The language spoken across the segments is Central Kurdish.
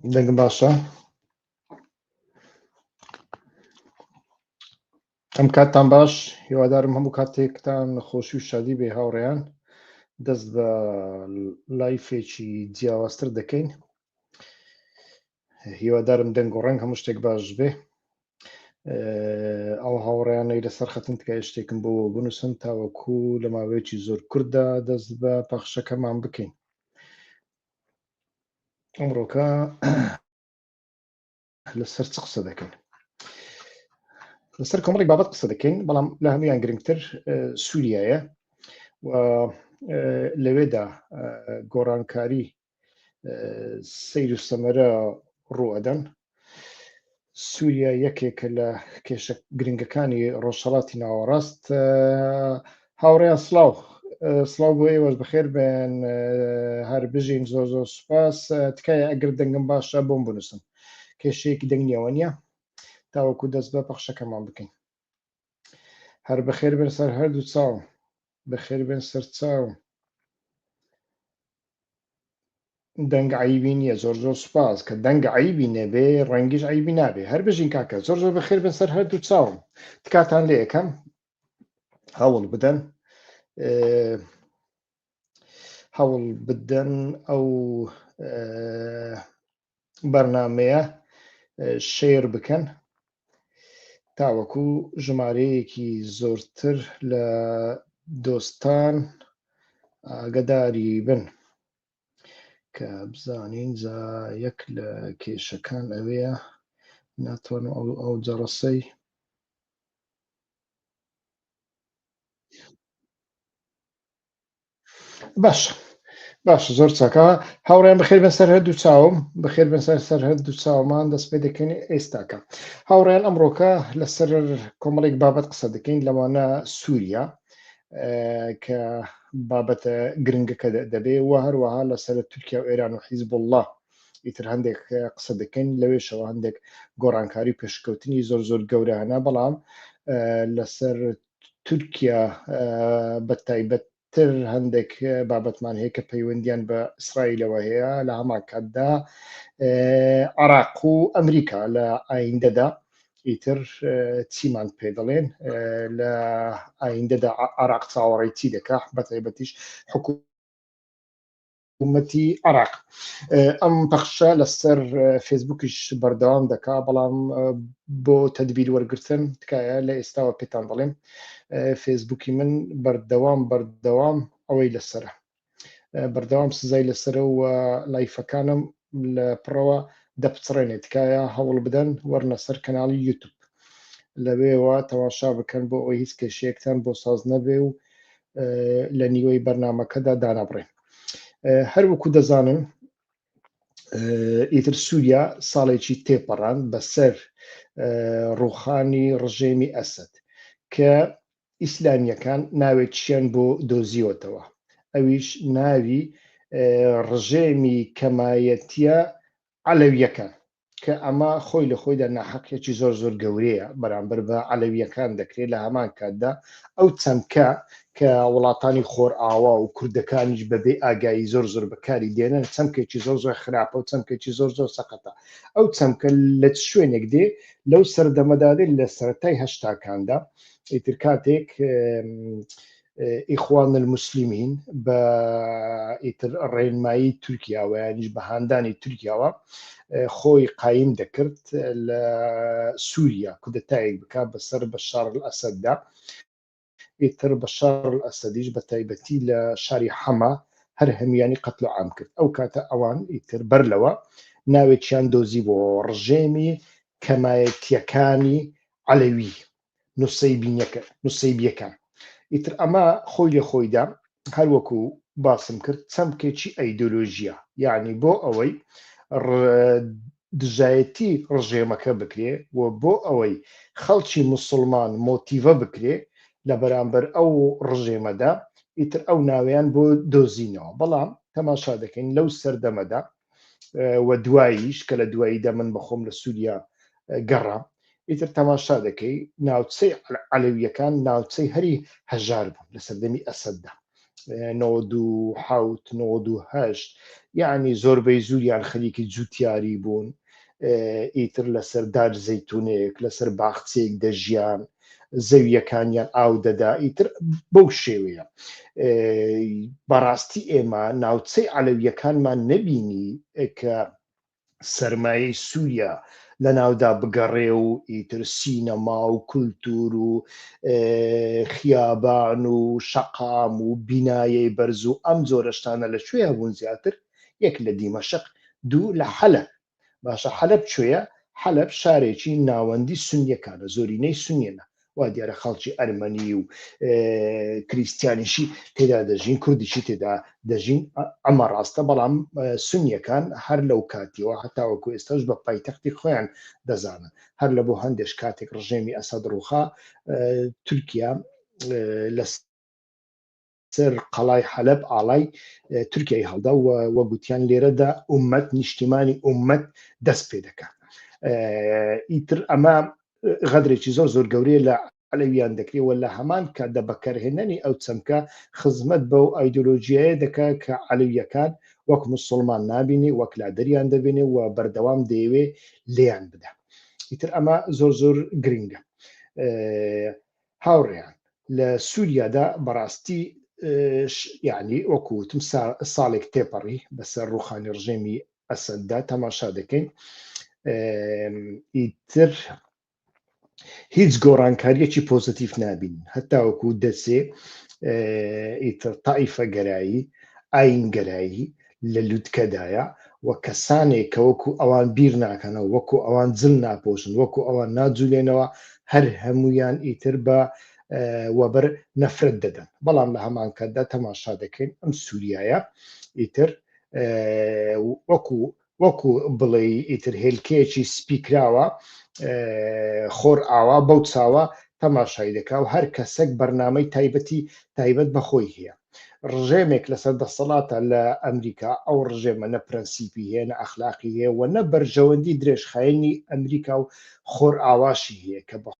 دەنگم باشە؟ ئەم کاتتان باش، هیوادارم هەموو کاتێکتان خۆشی و شادی بێ هاوڕێیان. دەست بە لایفێکی جیاوازتر دەکەین. هیوادارم دەنگ و ڕەنگ هەموو شتێک باش بێ. ئەو هاوڕێیانەی لەسەر خەتن تکایە شتێکم بۆ بنووسن تاوەکو لە ماوەیەکی زۆر کورددا دەست بە پەخشەکەمان بکەین. ئەمڕۆکە لەسەر چ قسە دەکەین؟ لەسەر کۆمەڵێک بابەت قسە دەکەین، بەڵام لە هەمویان گرنگتر سووریایە و لەوێدا گۆڕانکاری سەیر و سەمەرە ڕوئەدەن. سووریا یەکێکە لە کێشە گرنگەکانی ڕۆژهەڵاتی ناوەڕاست. هاوڕێیان سڵاو، سڵاو بۆ ئێوەش، بەخێر بێن، هەر بژین، زۆر زۆر سوپاس. تکایە ئەگەر دەنگم باشە بۆم بنووسن، کێشەیەکی دەنگ نییەوە نییە تاوەکو دەست بە پەخشەکەمان بکەین. هەر بەخێر بن سەر هەردوو چاوم، بەخێر بن سەر چاوم. دەنگ عەیبی نییە، زۆر زۆر سوپاس. کە دەنگ عەیبی نەبێ ڕەنگیش عەیبی نابێ. هەر بژین کاکە، زۆر زۆر بەخێر بن سەر هەردوو چاوم. تکاتان لێ ئەکەم هەوڵ بدەن هەوڵ بدەن ئەو بەرنمەیە شێر بکەن تاوەکو ژمارەیەکی زۆرتر لە دۆستان ئاگداری بن کە بزانین جا یەک لە کێشەکان ئەوەیە ناتوانم ئەو ئەو جەڕەسەی باش باش زۆر چاکە هاوڕێیان، بەخێر بن سەر هەردوو چاوم، بەخێر بن سەر سەر هەردوو چاومان. دەست پێ دەکەین ئێستاکە. هاوڕێیان ئەمڕۆکە لەسەر کۆمەڵێک بابەت قسە دەکەین، لەوانە سووریا کە بابەتە گرنگەکە دەبێ و هەروەها لەسەر تورکیا و ئێران و حیزبوڵڵا ئیتر هەندێک قسە دەکەین. لەوێشەوە هەندێک گۆڕانکاری و پێشکەوتنی زۆر زۆر گەورە هەنە، بەڵام لەسەر تورکیا بە تایبەتتر هەندێک بابەتمان هەیە کە پەیوەندیان بە ئیسرائیلەوە هەیە، لە هەمان کاتدا عراق و ئەمریکا لە ئایندەدا ئیتر چیمان پێ دەڵێن، لە ئایندەدا عراق چاوەڕێی چی دەکا، بە تایبەتیش حکوومەتی عراق. ئەم پەخشە لەسەر فێسبوکیش بەردەوام دەکا، بەڵام بۆ تدبیر وەرگتن تکایە لە ئێستاوە پێتان دەڵێم فێسبوکی من بەردەوام بەردەوام ئەوەی لەسرە، بەردەوام سزای لەسرە و لایفەکانم لە پڕەوە دەپچڕێنێ. تکایە هەوڵ بدەن وەرنە سەر کەناڵی یوتوب، لەوێوە تەماشا بکەن بۆ ئەوەی هیچ کێشەیەکتان بۆ ساز نەبێ و لە نیوەی بەرنمەکەدا دانابڕێن. هەر وەکو دەزانن ئیتر سووریا ساڵێکی تێپەڕاند بەسەر ڕوخانی ڕژێمی ئەسەد کە ئیسلامیەکان ناوێکیان بۆ دۆزیوەتەوە، ئەویش ناوی ڕژێمی کەمایەتیە عەلەویەکان، کە ئەمە خۆی لە خۆیدا ناحەقیەکی زۆر زۆر گەورەیە بەرامبەر بە عەلەویەکان دەکرێت. لە هەمان کاتدا ئەو چەمکە کە وڵاتانی خۆرئاوا و کوردەکانیش بەبێ ئاگایی زۆر زۆر بەکاری دێنن، چەمکێکی زۆر زۆر خراپە و چەمکێکی زۆر زۆر سەقەتە. ئەو چەمکە لە چ شوێنێک دێ؟ لەو سەردەمەدا دێ لە سەرەتای هەشتاکاندا، ئیتر کاتێک ئیخوان المسلمین بە ئیتر ڕێنمایی تورکیاوە یانیش بە هاندانی تورکیاوە خۆی قایم دەکرد لە سووریا کودەتایەک بک بەسەر بەشار ئەسەددا. ئیتر بەشار ئەسەدیش بە تایبەتی لە شاری حەما هەر هەمویانی قەتل و عام کرد. ئەو کاتە ئەوان ئیتر بەر لەوە ناوێکیان دۆزی بۆ ڕژێمی کەمایەتیەکانی عەلەوی نوسەیبینەکە نوسەیبیەکان. ئیتر ئەمە خۆی لە خۆیدا هەر وەکو باسم کرد چەمکێکی ئەیدۆلۆژیە، یعنی بۆ ئەوەی دژایەتی ڕژێمەکە بکرێ و بۆ ئەوەی خەڵکی مسلمان مۆتیڤە بکرێ لە بەرامبەر ئەو ڕژێمەدا، ئیتر ئەو ناویان بۆ دۆزینەوە. بەڵام تەماشا دەکەین لەو سەردەمەدا و دواییش کە لە دواییدا من بەخۆم لە سووریا گەڕام، ئیتر تەماشا دەکەی ناوچەی عەلەویەکان ناوچەی هەری هەژار بوون لە سەردەمی ئەسەددا. 97 98 یعنی زۆربەی زوریان خەریکی جوتیاری بوون ئیتر لەسەر دار زەیتونێک لەسەر باخچەیەک دەژیان زەویەکانیان ئاو دەدا ئیتر بەو شێوەیە بەڕاستی ئێمە ناوچەی عەلەویەکانمان نەبینی کە سەرمایەی سووریا لە ناودا بگەڕێ و ئیتر سینەما و کولتور و خیابان و شەقام و بینایەی بەرز و ئەم جۆرە شتانە لە کوێ هەبوون زیاتر یەک لە دیمەشق دوو لە حەلەب باشە حەلەب کوێیە؟ حەلەب شارێکی ناوەندی سونیەکانە، زۆرینەی سونیەنە، وا دیارە خەڵکی ئەرمەنی و کریستیانیشی تێدا دەژین، کوردیشی تێدا دەژین، ئەمە ڕاستە، بەڵام سونیەکان هەر لەو کاتیەوە هەتاوەکو ئێستاش بە پایتەختی خۆیان دەزانن. هەر لە بۆ هەندێش کاتێک ڕژێمی ئەسەد ڕووخا، تورکیا لە سەر قەڵای حەلەب ئاڵای تورکیای هەڵدا و وە گوتیان لێرەدا ئومەت نیشتیمانی ئومەت دەست پێ دەکات ئیتر ئەمە غەدرێکی زۆر زۆر گەورەیە لە عەلەویان دەکرێت و لە هەمان کاتدا بەکارهێنانی ئەو چەمکە خزمەت بەو ئایدۆلۆژیایە دەکات کە عەلەویەکان وەک مسلمان نابینێ وەک لادەریان دەبینێ و بەردەوام دەیەوێ لێیان بدا ئیتر ئەمە زۆر زۆر گرنگە هاوڕێیان لە سووریادا بەڕاستی یعنی وەکو وتم ساڵێک تێپەڕی بەسەر ڕوخانی ڕژێمی ئەسەددا تەماشا دەکەین ئیتر هیچ گۆڕانکاریەکی پۆزیتیف نابین هەتاوەکو دەچێ ئیتر تائیفەگەرایی ئاینگەرایی لە لوتکەدایە و کەسانێک کە وەکو ئەوان بیر ناکەنەوە، وەکو ئەوان جل ناپۆشن، وەکو ئەوان ناجولێنەوە، هەر هەموویان ئیتر بە وەبەر نەفرەت دەدەن. بەڵام لە هەمان کاتدا تەماشا دەکەین ئەم سوریایە ئیتر وەکو وەکو بڵێی ئیتر هێلکەیەکی سپی کراوە خۆر ئاوا بەو چاوە تەماشای دەکا و هەر کەسێک بەرنامەی تایبەتی تایبەت بە خۆی هەیە. ڕژێمێک لەسەر دەسەڵاتە لە ئەمریکا، ئەو ڕژێمە نە پرەنسیپی هەیە، نە ئەخلاقی هەیە و نە بەرژەوەندی درێژخایەنی ئەمریکا و خۆرئاواشی هەیە کە بە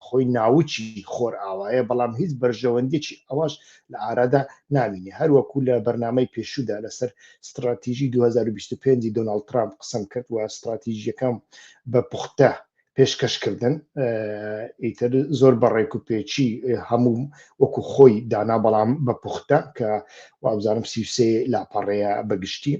خۆی ناوکی خۆرئاوایە، بەڵام هیچ بەرژەوەندیەکی ئەواش لە ئارادا نابینێ. هەروەکو لە بەرنامەی پێشوودا لەسەر ستڕاتیژی 2025 ی دۆناڵد ترامپ قسەم کرد و ستڕاتیژیەکەم بە پوختە پێشکەشکردن ئیتر زۆر بە ڕێک و پێچی هەموو وەکو خۆی دانا بەڵام بە پوختە کە وابزانم 33 لاپەڕەیە بەگشتی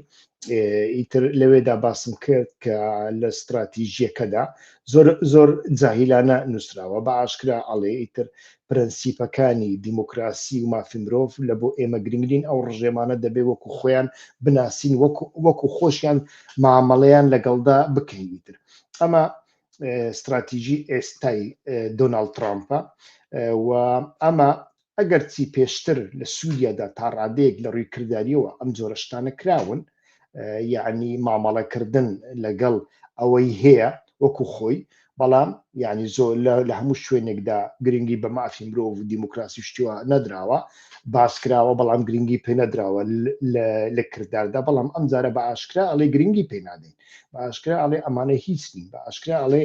ئیتر لەوێدا باسم کرد کە لە ستراتیژیەکەدا زۆر زۆر جاهیلانە نووسراوە بە ئاشکرا ئەڵێ ئیتر پرەنسیپەکانی دیموکراسی و مافی مرۆڤ لە بۆ ئێمە گرنگ نین ئەو ڕژێمانە دەبێ وەکو خۆیان بناسین وەکو وەکو خۆشیان مامەڵەیان لەگەڵدا بکەین ئیتر ئەمە ستراتیژی ئێستای دۆناڵد ترامپە و ئەمە ئەگەرچی پێشتر لە سووریادا تا ڕادەیەک لە ڕووی کرداریەوە ئەم جۆرە شتانە کراون یعنی مامەڵەکردن لەگەڵ ئەوەی هەیە وەکو خۆی بەڵام یعنی زۆر لە هەموو شوێنێکدا گرنگی بە مافی مرۆڤ و دیموکراسی شتیوە نەدراوە باس کراوە بەڵام گرنگی پێ نەدراوە لە کرداردا بەڵام ئەم جارە بە ئاشکرا ئەڵێ گرنگی پێ نادەین بە ئاشکرا ئەڵێ ئەمانە هیچ نین بە ئاشکرا ئەڵێ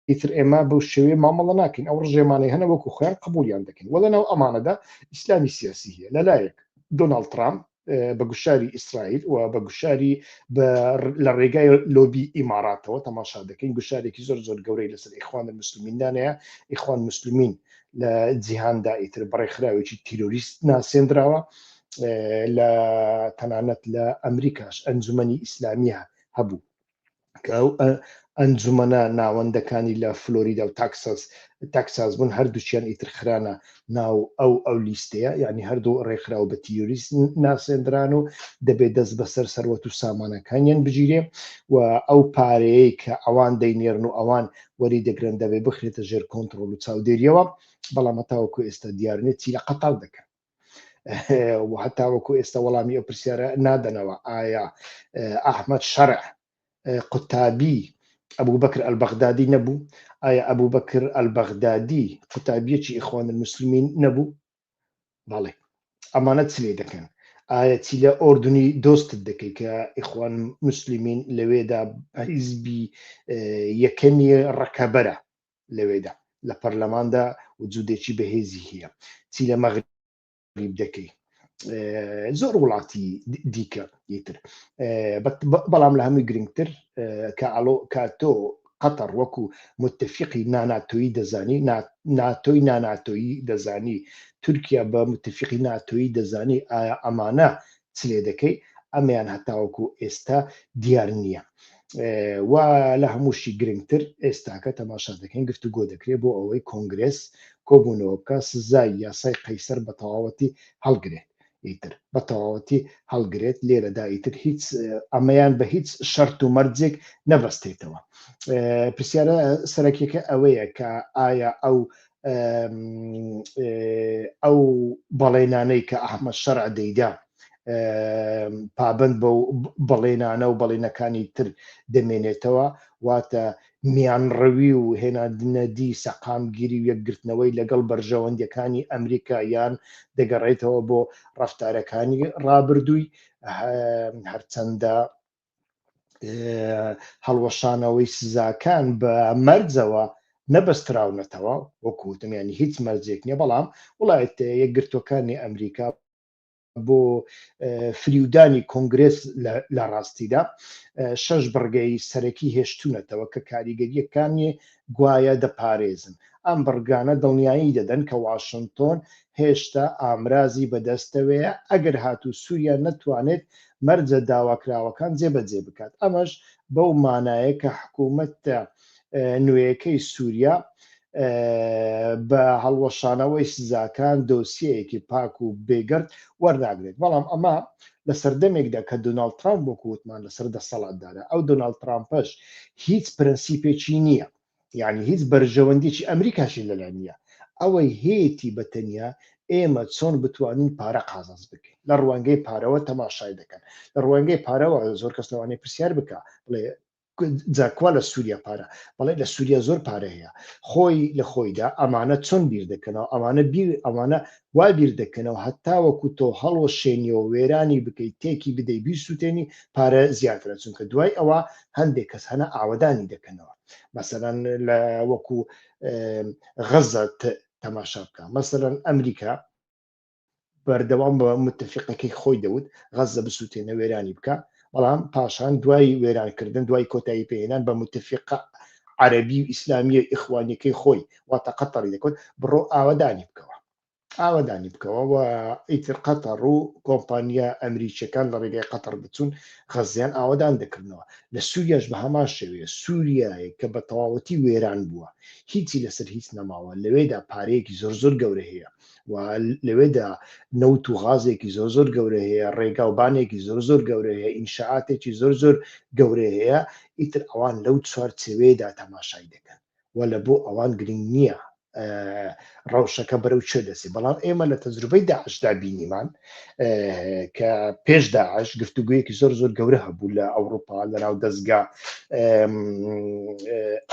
ئیتر ئێمە بەو شێوەیە مامەڵە ناکەین ئەو ڕژێمانەی هەنە وەکو خۆیان قبولیان دەکەین وە لەناو ئەمانەدا ئیسلامی سیاسی هەیە لەلایەک دۆناڵد ترامپ بە گوشاری ئیسرائیل و بە گوشاری لە ڕێگای لۆبی ئیماراتەوە تەماشا دەکەین گوشارێکی زۆر زۆر گەورەی لەسەر ئیخوان مسلمین دانەیە ئیخوان مسلمین لە جیهاندا ئیتر بەڕێکخراوێکی تیرۆریست ناسێندراوە لە تەنانەت لە ئەمریکاش ئەنجومەنی ئیسلامیە هەبوو کە ئەو ئەنجومەنە ناوەندەکانی لە فلۆریدا و تاکساس تاکساس بوون هەردووچیان ئیتر خرانە ناو ئەو ئەو لیستەیە یعنی هەردوو ڕێکخراو بە تیرۆریست ناسێندران و دەبێت دەست بەسەر سەروەت و سامانەکانیان بگیرێ و ئەو پارەیەی کە ئەوان دەینێرن و ئەوان وەری دەگرن دەبێت بخرێتە ژێر کۆنتڕۆڵ و چاودێریەوە بەڵام هەتاوەکو ئێستا دیار نییە چی لە قەتەر دەکەن و هەتاوەکو ئێستا وەڵامی ئەو پرسیارە نادەنەوە ئایا ئەحمەد شەرع قوتابی ئەبوو بەکر ئەلبەغدادی نەبوو ئایا ئەبوو بەکر ئەلبەغدادی قوتابیەکی ئیخوان المسلمین نەبوو بەڵێ ئەمانە چ لێ دەکەن ئایا چی لە ئۆردنی دۆستت دەکەی کە ئیخوان مسلمین لەوێدا حیزبی یەکەمی ڕکەبەرە لەوێدا لە پەرلەماندا وجودێکی بەهێزی هەیە چی لە مەغرب تەغریب دەکەی زۆر وڵاتی دیکە ئیتر بەڵام لە هەمووی گرنگتر کە ئەڵۆ کە تۆ قەتەڕ وەکو متفقی ناناتۆیی دەزانی ناتۆی ناناتۆیی دەزانی تورکیا بە متفقی ناتۆیی دەزانی ئایا ئەمانە چ لێ دەکەی ئەمەیان هەتاوەکو ئێستا دیار نییە و لە هەمووشی گرنگتر ئێستاکە تەماشا دەکەین گفتوگۆ دەکرێت بۆ ئەوەی کۆنگرێس کۆبوونەوە بکە سزای یاسای قەیسەر بە تەواوەتی هەڵگرێت ئیتر بە تەواوەتی هەڵگرێت لێرەدا ئیتر هیچ ئەمەیان بە هیچ شەرت و مەرجێک نەبەستێتەوە پرسیارە سەرەکیەکە ئەوەیە کە ئایا ئەو ئەو بەڵێنانەی کە ئەحمەد شەرع دەیدا پابند بە بەڵێنانە و بەڵێنەکانی تر دەمێنێتەوە واتە میانڕەوی و هێنادنەدی سەقامگیری و یەکگرتنەوەی لەگەڵ بەرژەوەندیەکانی ئەمریکا یان دەگەڕێتەوە بۆ ڕەفتارەکانی ڕابردووی هەرچەندە هەڵوەشانەوەی سزاکان بە مەرجەوە نەبەستراونەتەوە وەکو وتم یانی هیچ مەرجێک نییە بەڵام وڵایەتە یەکگرتووەکانی ئەمریکا بۆ فریودانی کۆنگرێس لە ڕاستیدا شەش بڕگەی سەرەکی هێشتونەتەوە کە کاریگەریەکانی گوایە دەپارێزن ئەم بڕگانە دڵنیایی دەدەن کە واشنتۆن هێشتا ئامرازی بەدەستەوەیە ئەگەر هاتوو سووریا نەتوانێت مەرجە داواکراوەکان جێبەجێ بکات، ئەمەش بەو مانایە کە حکوومەتە نوێیەکەی سووریا بە هەڵوەشانەوەی سزاکان دۆسیەیەکی پاک و بێگەرد وەرناگرێت. بەڵام ئەمە لە سەردەمێکدا کە دۆناڵد ترامپ وەکو وتمان لەسەر دەسەڵاتدارە، ئەو دۆناڵد ترامپەش هیچ پرەنسیپێکی نییە، یعنی هیچ بەرژەوەندیی ئەمریکاشی لەلا نییە، ئەوەی هەیەتی بە تەنیا ئێمە چۆن بتوانین پارە قازانج بکەین لە ڕوانگەی پارەوە تەماشای دەکەن لە ڕوانگەی پارەوە زۆر کەس لەوانەیە پرسیار بکە بڵێ جاکوا لە سووریا پارە بەڵێ لە سووریا زۆر پارە هەیە خۆی لە خۆیدا ئەمانە چۆن بیر دەکەنەوە ئەمانە بیر ئەمانە وا بیر دەکەنەوە هەتاوەکو تۆ هەڵوەشێنیەوە وێرانی بکەیت تێکی بدەی بیسووتێنی پارە زیاترە چونکە دوای ئەوە هەندێک کەس هەنە ئاوەدانی دەکەنەوە مەسەلەن لە وەکو غەزە تەماشا بکە مەسەلەن ئەمریکا بەردەوام بە متفقەکەی خۆی دەوت غەزە بسووتێنە وێرانی بکە بەڵام پاشان دوای وێرانکردن دوای کۆتایی پێهێنان بە متفقە عەربی و ئیسلامیە ئیخوانیەکەی خۆی واتە قەتەڕی دەکەوت بڕۆ ئاوەدانی بکەوە ئاوەدانی بکەوە و ئیتر قەتەڕ و کۆمپانیا ئەمریکیەکان لە ڕێگای قەتەڕ دەچوون غەزیان ئاوەدان دەکردنەوە لە سووریاش بە هەمان شێوەیە سووریایە کە بە تەواوەتی وێران بووە هیچی لەسەر هیچ نەماوە لەوێدا پارەیەکی زۆر زۆر گەورە هەیە و لەوێدا نەوت و غازێکی زۆر زۆر گەورە هەیە ڕێگا و بانێکی زۆر زۆر گەورە هەیە ئینشاعاتێکی زۆر زۆر گەورە هەیە ئیتر ئەوان لەو چوارچێوەیەدا تەماشای دەکەن و لە بۆ ئەوان گرنگ نییە ڕەوشەکە بەرەو کوێ دەچێت بەڵام ئێمە لە تەجروبەی داعشدا بینیمان کە پێش داعش گفتوگویەکی زۆر زۆر گەورە هەبوو لە ئەوروپا لە ناو دەستگا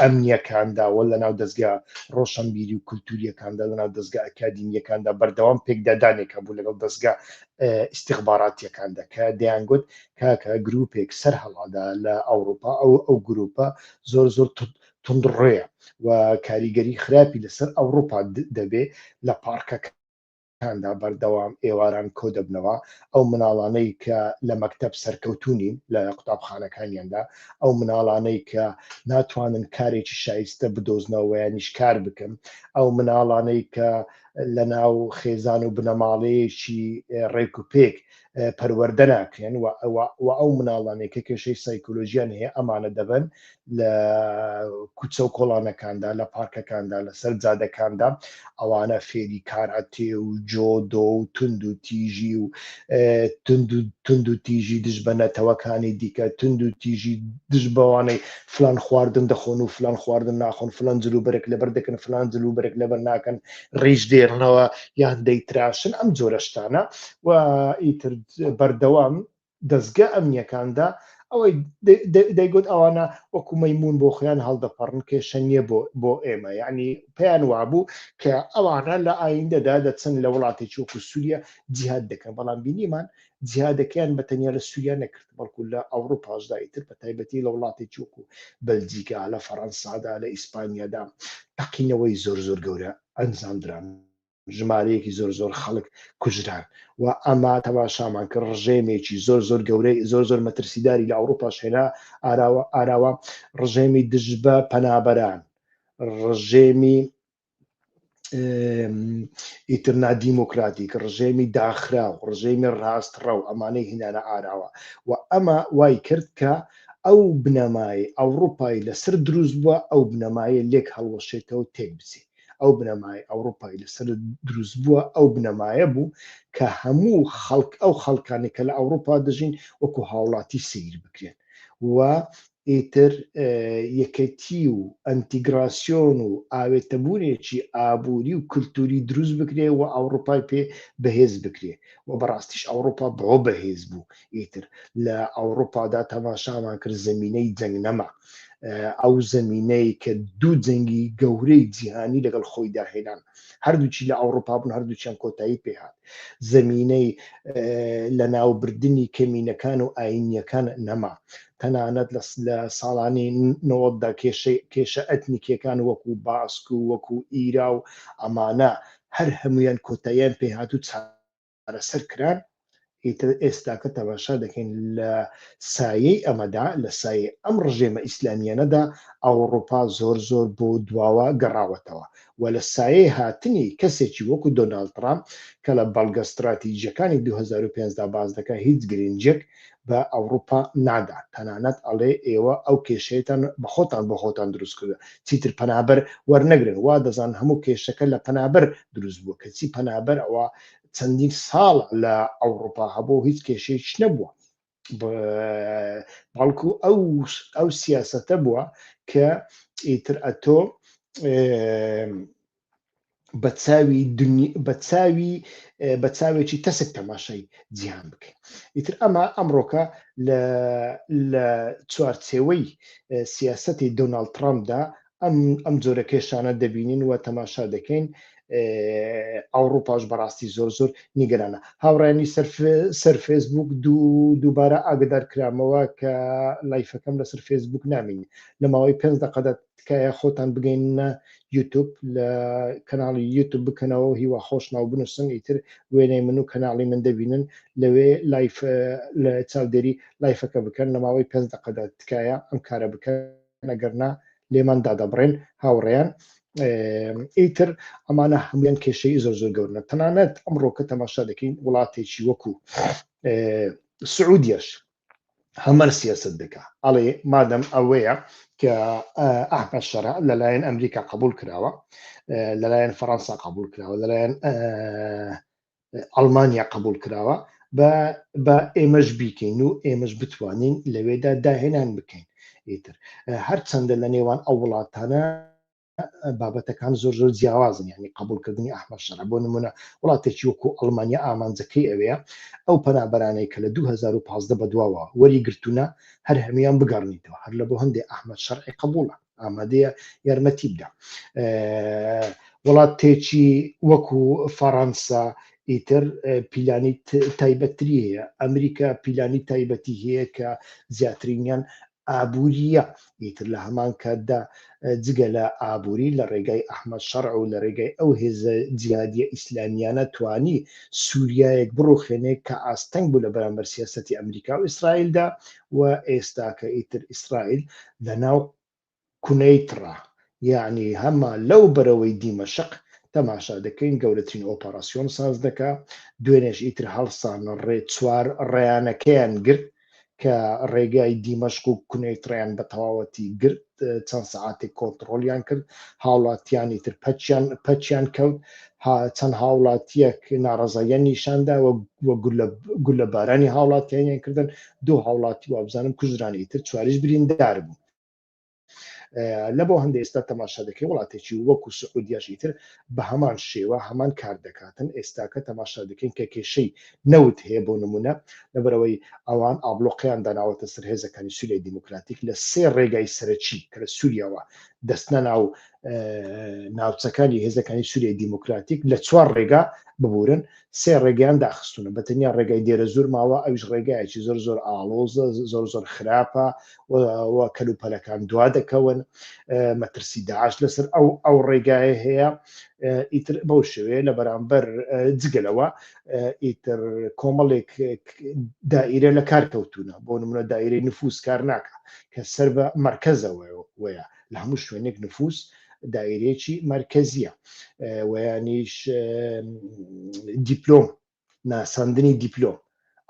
ئەمنیەکاندا و لە ناو دەستگا ڕۆشنبیری و کولتوریەکاندا لە ناو دەستگا ئەکادیمیەکاندا بەردەوام پێکدادانێک هەبوو لەگەڵ دەستگا ئیستیخباراتیەکاندا کە دەیانگوت کاکە گروپێک سەر هەڵادا لە ئەوروپا ئەو ئەو گروپە زۆر زۆر توندڕۆیە و کاریگەری خراپی لەسەر ئەوروپا دەبێ لە پارکەکاندا بەردەوام ئێواران کۆدەبنەوە ئەو مناڵانەی کە لە مەکتەب سەرکەوتوو نین لە قوتابخانەکانیاندا ئەو مناڵانەی کە ناتوانن کارێکی شایستە بدۆزنەوە یانیش کار بکەن ئەو مناڵانەی کە لە ناو خێزان و بنەماڵەیەکی ڕێک و پێک پەروەردە ناکرێن و ئەو مناڵانەی کە کێشەی سایکۆلۆژیان هەیە ئەمانە دەبن لە کوچە و کۆڵانەکاندا لە پارکەکاندا لەسەر جادەکاندا ئەوانە فێری کاراتێ و جۆدۆ و تونند و تیژی و تونند و تیژی دژ بە نەتەوەکانی دیکە تونند و تیژی دژ بەوانەی فلان خواردن دەخۆن و فلان خواردن ناخۆن فلان جلوبەرگ لەبەر دەکەن فلان جلوبەرگ لەبەر ناکەن ڕیش دێڕنەوە یان دەیتراشن ئەم جۆرە شتانە و ئیتر بەردەوام دەستگە ئەمنیەکاندا ئەوەی دەیگوت ئەوانە وەکو مەمون بۆ خۆیان هەڵدەپەڕن کێشە نییە بۆ بۆ ئێمە یعنی پێیان وابوو کە ئەوانە لە ئایندەدا دەچن لە وڵاتێکی وەکو سووریا جیهاد دەکەن بەڵام بینیمان جیهادەکەیان بە تەنیا لە سووریا نەکرد بەڵکو لە ئەوروپاشدا ئیتر بە تایبەتی لە وڵاتێکی وەکو بەلجیکا لە فەڕەنسادا لە ئیسپانیادا تەقینەوەی زۆر زۆر گەورە ئەنجامدران. ژمارەیەکی زۆر زۆر خەڵک کوژران و ئەمە تەماشامان کرد ڕژێمێکی زۆر زۆر گەورەی زۆر زۆر مەترسیداری لە ئەوروپاش هێنا ئاراوە ئاراوە ڕژێمی دژ بە پەنابەران ڕژێمی ئیتر نادیموکراتیک ڕژێمی داخراو ڕژێمی ڕاستڕەو ئەمانەی هینانە ئاراوە و ئەمە وای کرد کە ئەو بنەمای ئەوروپای لەسەر دروست بووە ئەو بنەمایە لێک هەڵوەشێتەوە تێک بچێت ئەو بنەمای ئەوروپای لەسەر دروست بووە ئەو بنەمایە بوو کە هەموو خەڵک ئەو خەڵکانی کە لە ئەوروپا دەژین وەکو هاوڵاتی سیر بکرێن و ئیتر یەکێتی و ئەنتیگراسیۆن و ئاوێتەبوونێکی ئابووری و کولتوری دروست بکرێ و ئەوروپای پێ بەهێز بکرێ و بەڕاستیش ئەوروپا بۆ بەهێز بوو ئیتر لە ئەوروپادا تەماشامان کرد زمینەی جەنگ نەما ئەو زمینەی کە دوو جەنگی گەورەی جیهانی لەگەڵ خۆی داهێنان هەردووچی لە ئەوروپا بوون هەردووچیان کۆتایی پێهات زمینەی لە ناوبردنی کەمینەکان و ئاینیەکان نەما تەنانەت لە ساڵانی نەوەددا کێشە ئەتنیکیەکان وەکو باسک و وەکو ئیرا و ئەمانە هەر هەمویان کۆتاییان پێهات و چارەسەر کران ئیتر ئێستاکە تەماشا دەکەین لە سایەی ئەمەدا لە سایەی ئەم ڕژێمە ئیسلامیانەدا ئەوڕوپا زۆر زۆر بۆ دواوە گەڕاوەتەوە و لە سایەی هاتنی کەسێکی وەکو دۆناڵد ترامپ کە لە بەڵگە ستراتیجیەکانی 2005 دا باس دەکا هیچ گرنگیەک بە ئەوڕوپا نادا تەنانەت ئەڵێ ئێوە ئەو کێشەیەتان بەخۆتان بۆ خۆتان دروست کردوە چیتر پەنابەر وەرنەگرن وا دەزان هەموو کێشەکە لە پەنابەر دروست بووە کەچی پەنابەر ئەوە چەندین ساڵ لە ئەوڕوپا هەبوو هیچ کێشەیەکیش نەبووە بەڵکو ئەو ئەو سیاسەتە بووە کە ئیتر ئەتۆ بە چاوی بە چاوی بە چاوێکی تەسک تەماشای جیهان بکەین ئیتر ئەمە ئەمڕۆکە لە چوارچێوەی سیاسەتی دۆناڵد ترامپدا ئەم ئەم جۆرە کێشانە دەبینین و تەماشا دەکەین ئەوڕوپاش بەڕاستی زۆر زۆر نیگەرانە هاوڕێنی سەر فێسبوک دوو دووبارە ئاگدار کرامەوە کە live ەکەم لەسەر فێسبوک نامین لە ماوەی پێ دقەدا تکایە خۆتان بگەینە یوتوب لە کەناڵی یوتوب بکەنەوە هیوا خۆش ناو بنووسن ئیتر وێنەی من و کەناڵی من دەبینن لەوێ live لە چاودێری live ەکە بکەن لە ماوەی پێ دقەدا تکایە ئەم کارە بکەن ئەگەرنا لێمان دادەبڕێن هاوڕێیان ئیتر ئەمانە هەمویان کێشەی زۆر زۆر گەورنە تەنانەت ئەمڕۆ کە تەماشا دەکەین وڵاتێکی وەکو سعودیەش هەمان سیاست دەکا ئەڵێ مادەم ئەوەیە کە ئەحمەد شەرع لەلایەن ئەمریکا قبول کراوە لەلایەن فەڕەنسا قبول کراوە لەلایەن ئەڵمانیا قبول کراوە بە ئێمەش بیکەین و ئێمەش بتوانین لەوێدا داهێنان بکەین ئیتر هەرچەندە لە نێوان ئەو وڵاتانە بابەتەکان زۆر زۆر جیاوازن یعنی قبولکردنی ئەحمەد شەرع بۆ نمونە وڵاتێکی وەکو ئەڵمانیا ئامانجەکەی ئەوەیە ئەو پەنابەرانەی کە لە 2015 بەدواوە وەری گرتوونە هەر هەمویان بگەڕنیتەوە هەر لە بۆ هەندێ ئەحمەد شەرعی قبوڵە ئامادەیە یارمەتی بدا وڵاتێکی وەکو فەڕەنسا ئیتر پیلانی تایبەتری هەیە ئەمریکا پیلانی تایبەتی هەیە کە زیاترینیان ئابوورییە، ئیتر لە هەمان کاتدا جگە لە ئابووری لە ڕێگای ئەحمەد شەرع و لە ڕێگای ئەو هێزە جیهادییە ئیسلامییانە توانی سووریایەک بڕوخێنێ کە ئاستەنگ بوو لە بەرامبەر سیاسەتی ئەمریکا و ئیسرائیلدا و ئێستاکە ئیتر ئیسرائیل لە ناو کونەیتڕە یەعنی هەما لەو بەرەوەی دیمەشق تەماشا دەکەین گەورەترین ئۆپەراسیۆن ساز دەکا دوێنێش ئیتر هەڵسان ڕێ چوار ڕێیانەکەیان گرت کە ڕێگای دیمەشق و کونەیتڕیان بە تەواوەتی گرت چەند سەعاتێک کۆنتڕۆڵیان کرد هاوڵاتیانی تر پەچیان پەچیان کەوت چەند هاوڵاتیەک ناڕەزاییان نیشاندا و گولە بارانی هاوڵاتیانیان کردن دوو هاوڵاتی وابزانم کوژران ئیتر چواریش بریندار بوو لە بۆ هەندێک ئێستا تەماشا دەکەی وڵاتێکی وەکو سعودیاش ئیتر بە هەمان شێوە هەمان کار دەکاتن ئێستاکە تەماشا دەکەین کە کێشەی نەوت هەیە بۆ نمونە لەبەرەوەی ئەوان ئابلۆقیان داناوەتە سەر هێزەکانی سووریای دیموکراتیک لە سێ ڕێگای سەرەکی کە لە سووریاوە دەستنە ناو ناوچەکانی هێزەکانی سووریای دیموکراتیک لە چوار ڕێگا ببورن سێ ڕێگەیان داخستونە بە تەنیا ڕێگای دێرەزوور ماوە ئەویش ڕێگایەکی زۆر زۆر ئاڵۆزە زۆر زۆر خراپە و کەلوپەلەکان دوا دەکەون مەترسی داعش لەسەر ئەو ئەو ڕێگایە هەیە ئیتر بەو شێوەیە لە بەرامبەر جگەلەوە ئیتر کۆمەڵێک دائیرە لە کار کەوتونە بۆ نمونە دائیرەی نفوس کار ناکە کە سەر بە مەرکەزەوەیە لە هەموو شوێنێک نفوس دایرەیەکی مەرکەزیە ویانیش دیپلۆم ناساندنی دیپلۆم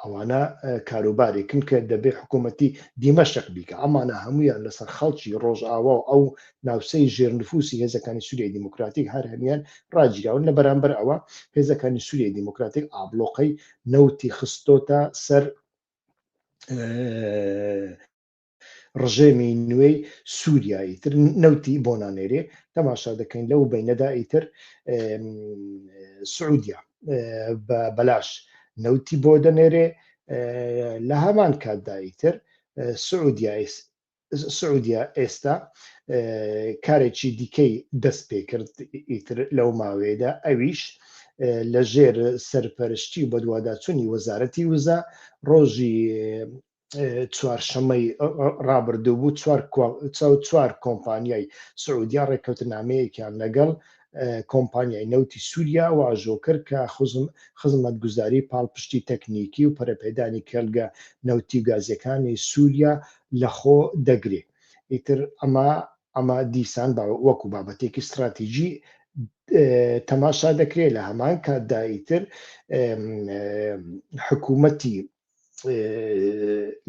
ئەوانە کاروبارێکن کە دەبێ حکوومەتی دیمەشق بیکە ئەمانە هەمویان لەسەر خەڵکی ڕۆژئاوا و ئەو ناوچەی ژێرنفوسی هێزەکانی سووریای دیموکراتیک هەر هەمیان ڕاگیراون لە بەرامبەر ئەوە هێزەکانی سووریای دیموکراتیک ئابلۆقەی نەوتی خستۆتە سەر ڕژێمی نوێی سووریا ئیتر نەوتی بۆ نانێرێ تەماشا دەکەین لەو بینەدا ئیتر سعودیا بە بەلاش نەوتی بۆ دەنێرێ لە هەمان کاتدا ئیتر سعودیا سعودیا ئێستا کارێکی دیکەی دەست پێکرد ئیتر لەو ماوەیەدا ئەویش لە ژێر سەرپەرشتی و بەدواداچوونی وەزارەتی وزە ڕۆژی چوارشەمەی ڕابردوو بوو چوار چوار کۆمپانیای سعودیا ڕێککەوتنامەیەکیان لەگەڵ کۆمپانیای نەوتی سووریا واژۆ کرد کە خزمەتگوزاری پاڵپشتی تەکنیکی و پەرەپێدانی کێڵگە نەوتی و گازیەکانی سووریا لەخۆ دەگرێ ئیتر ئەمە ئەمە دیسان وەکو بابەتێکی ستراتیژی تەماشا دەکرێت لە هەمان کاتدا ئیتر حکوومەتی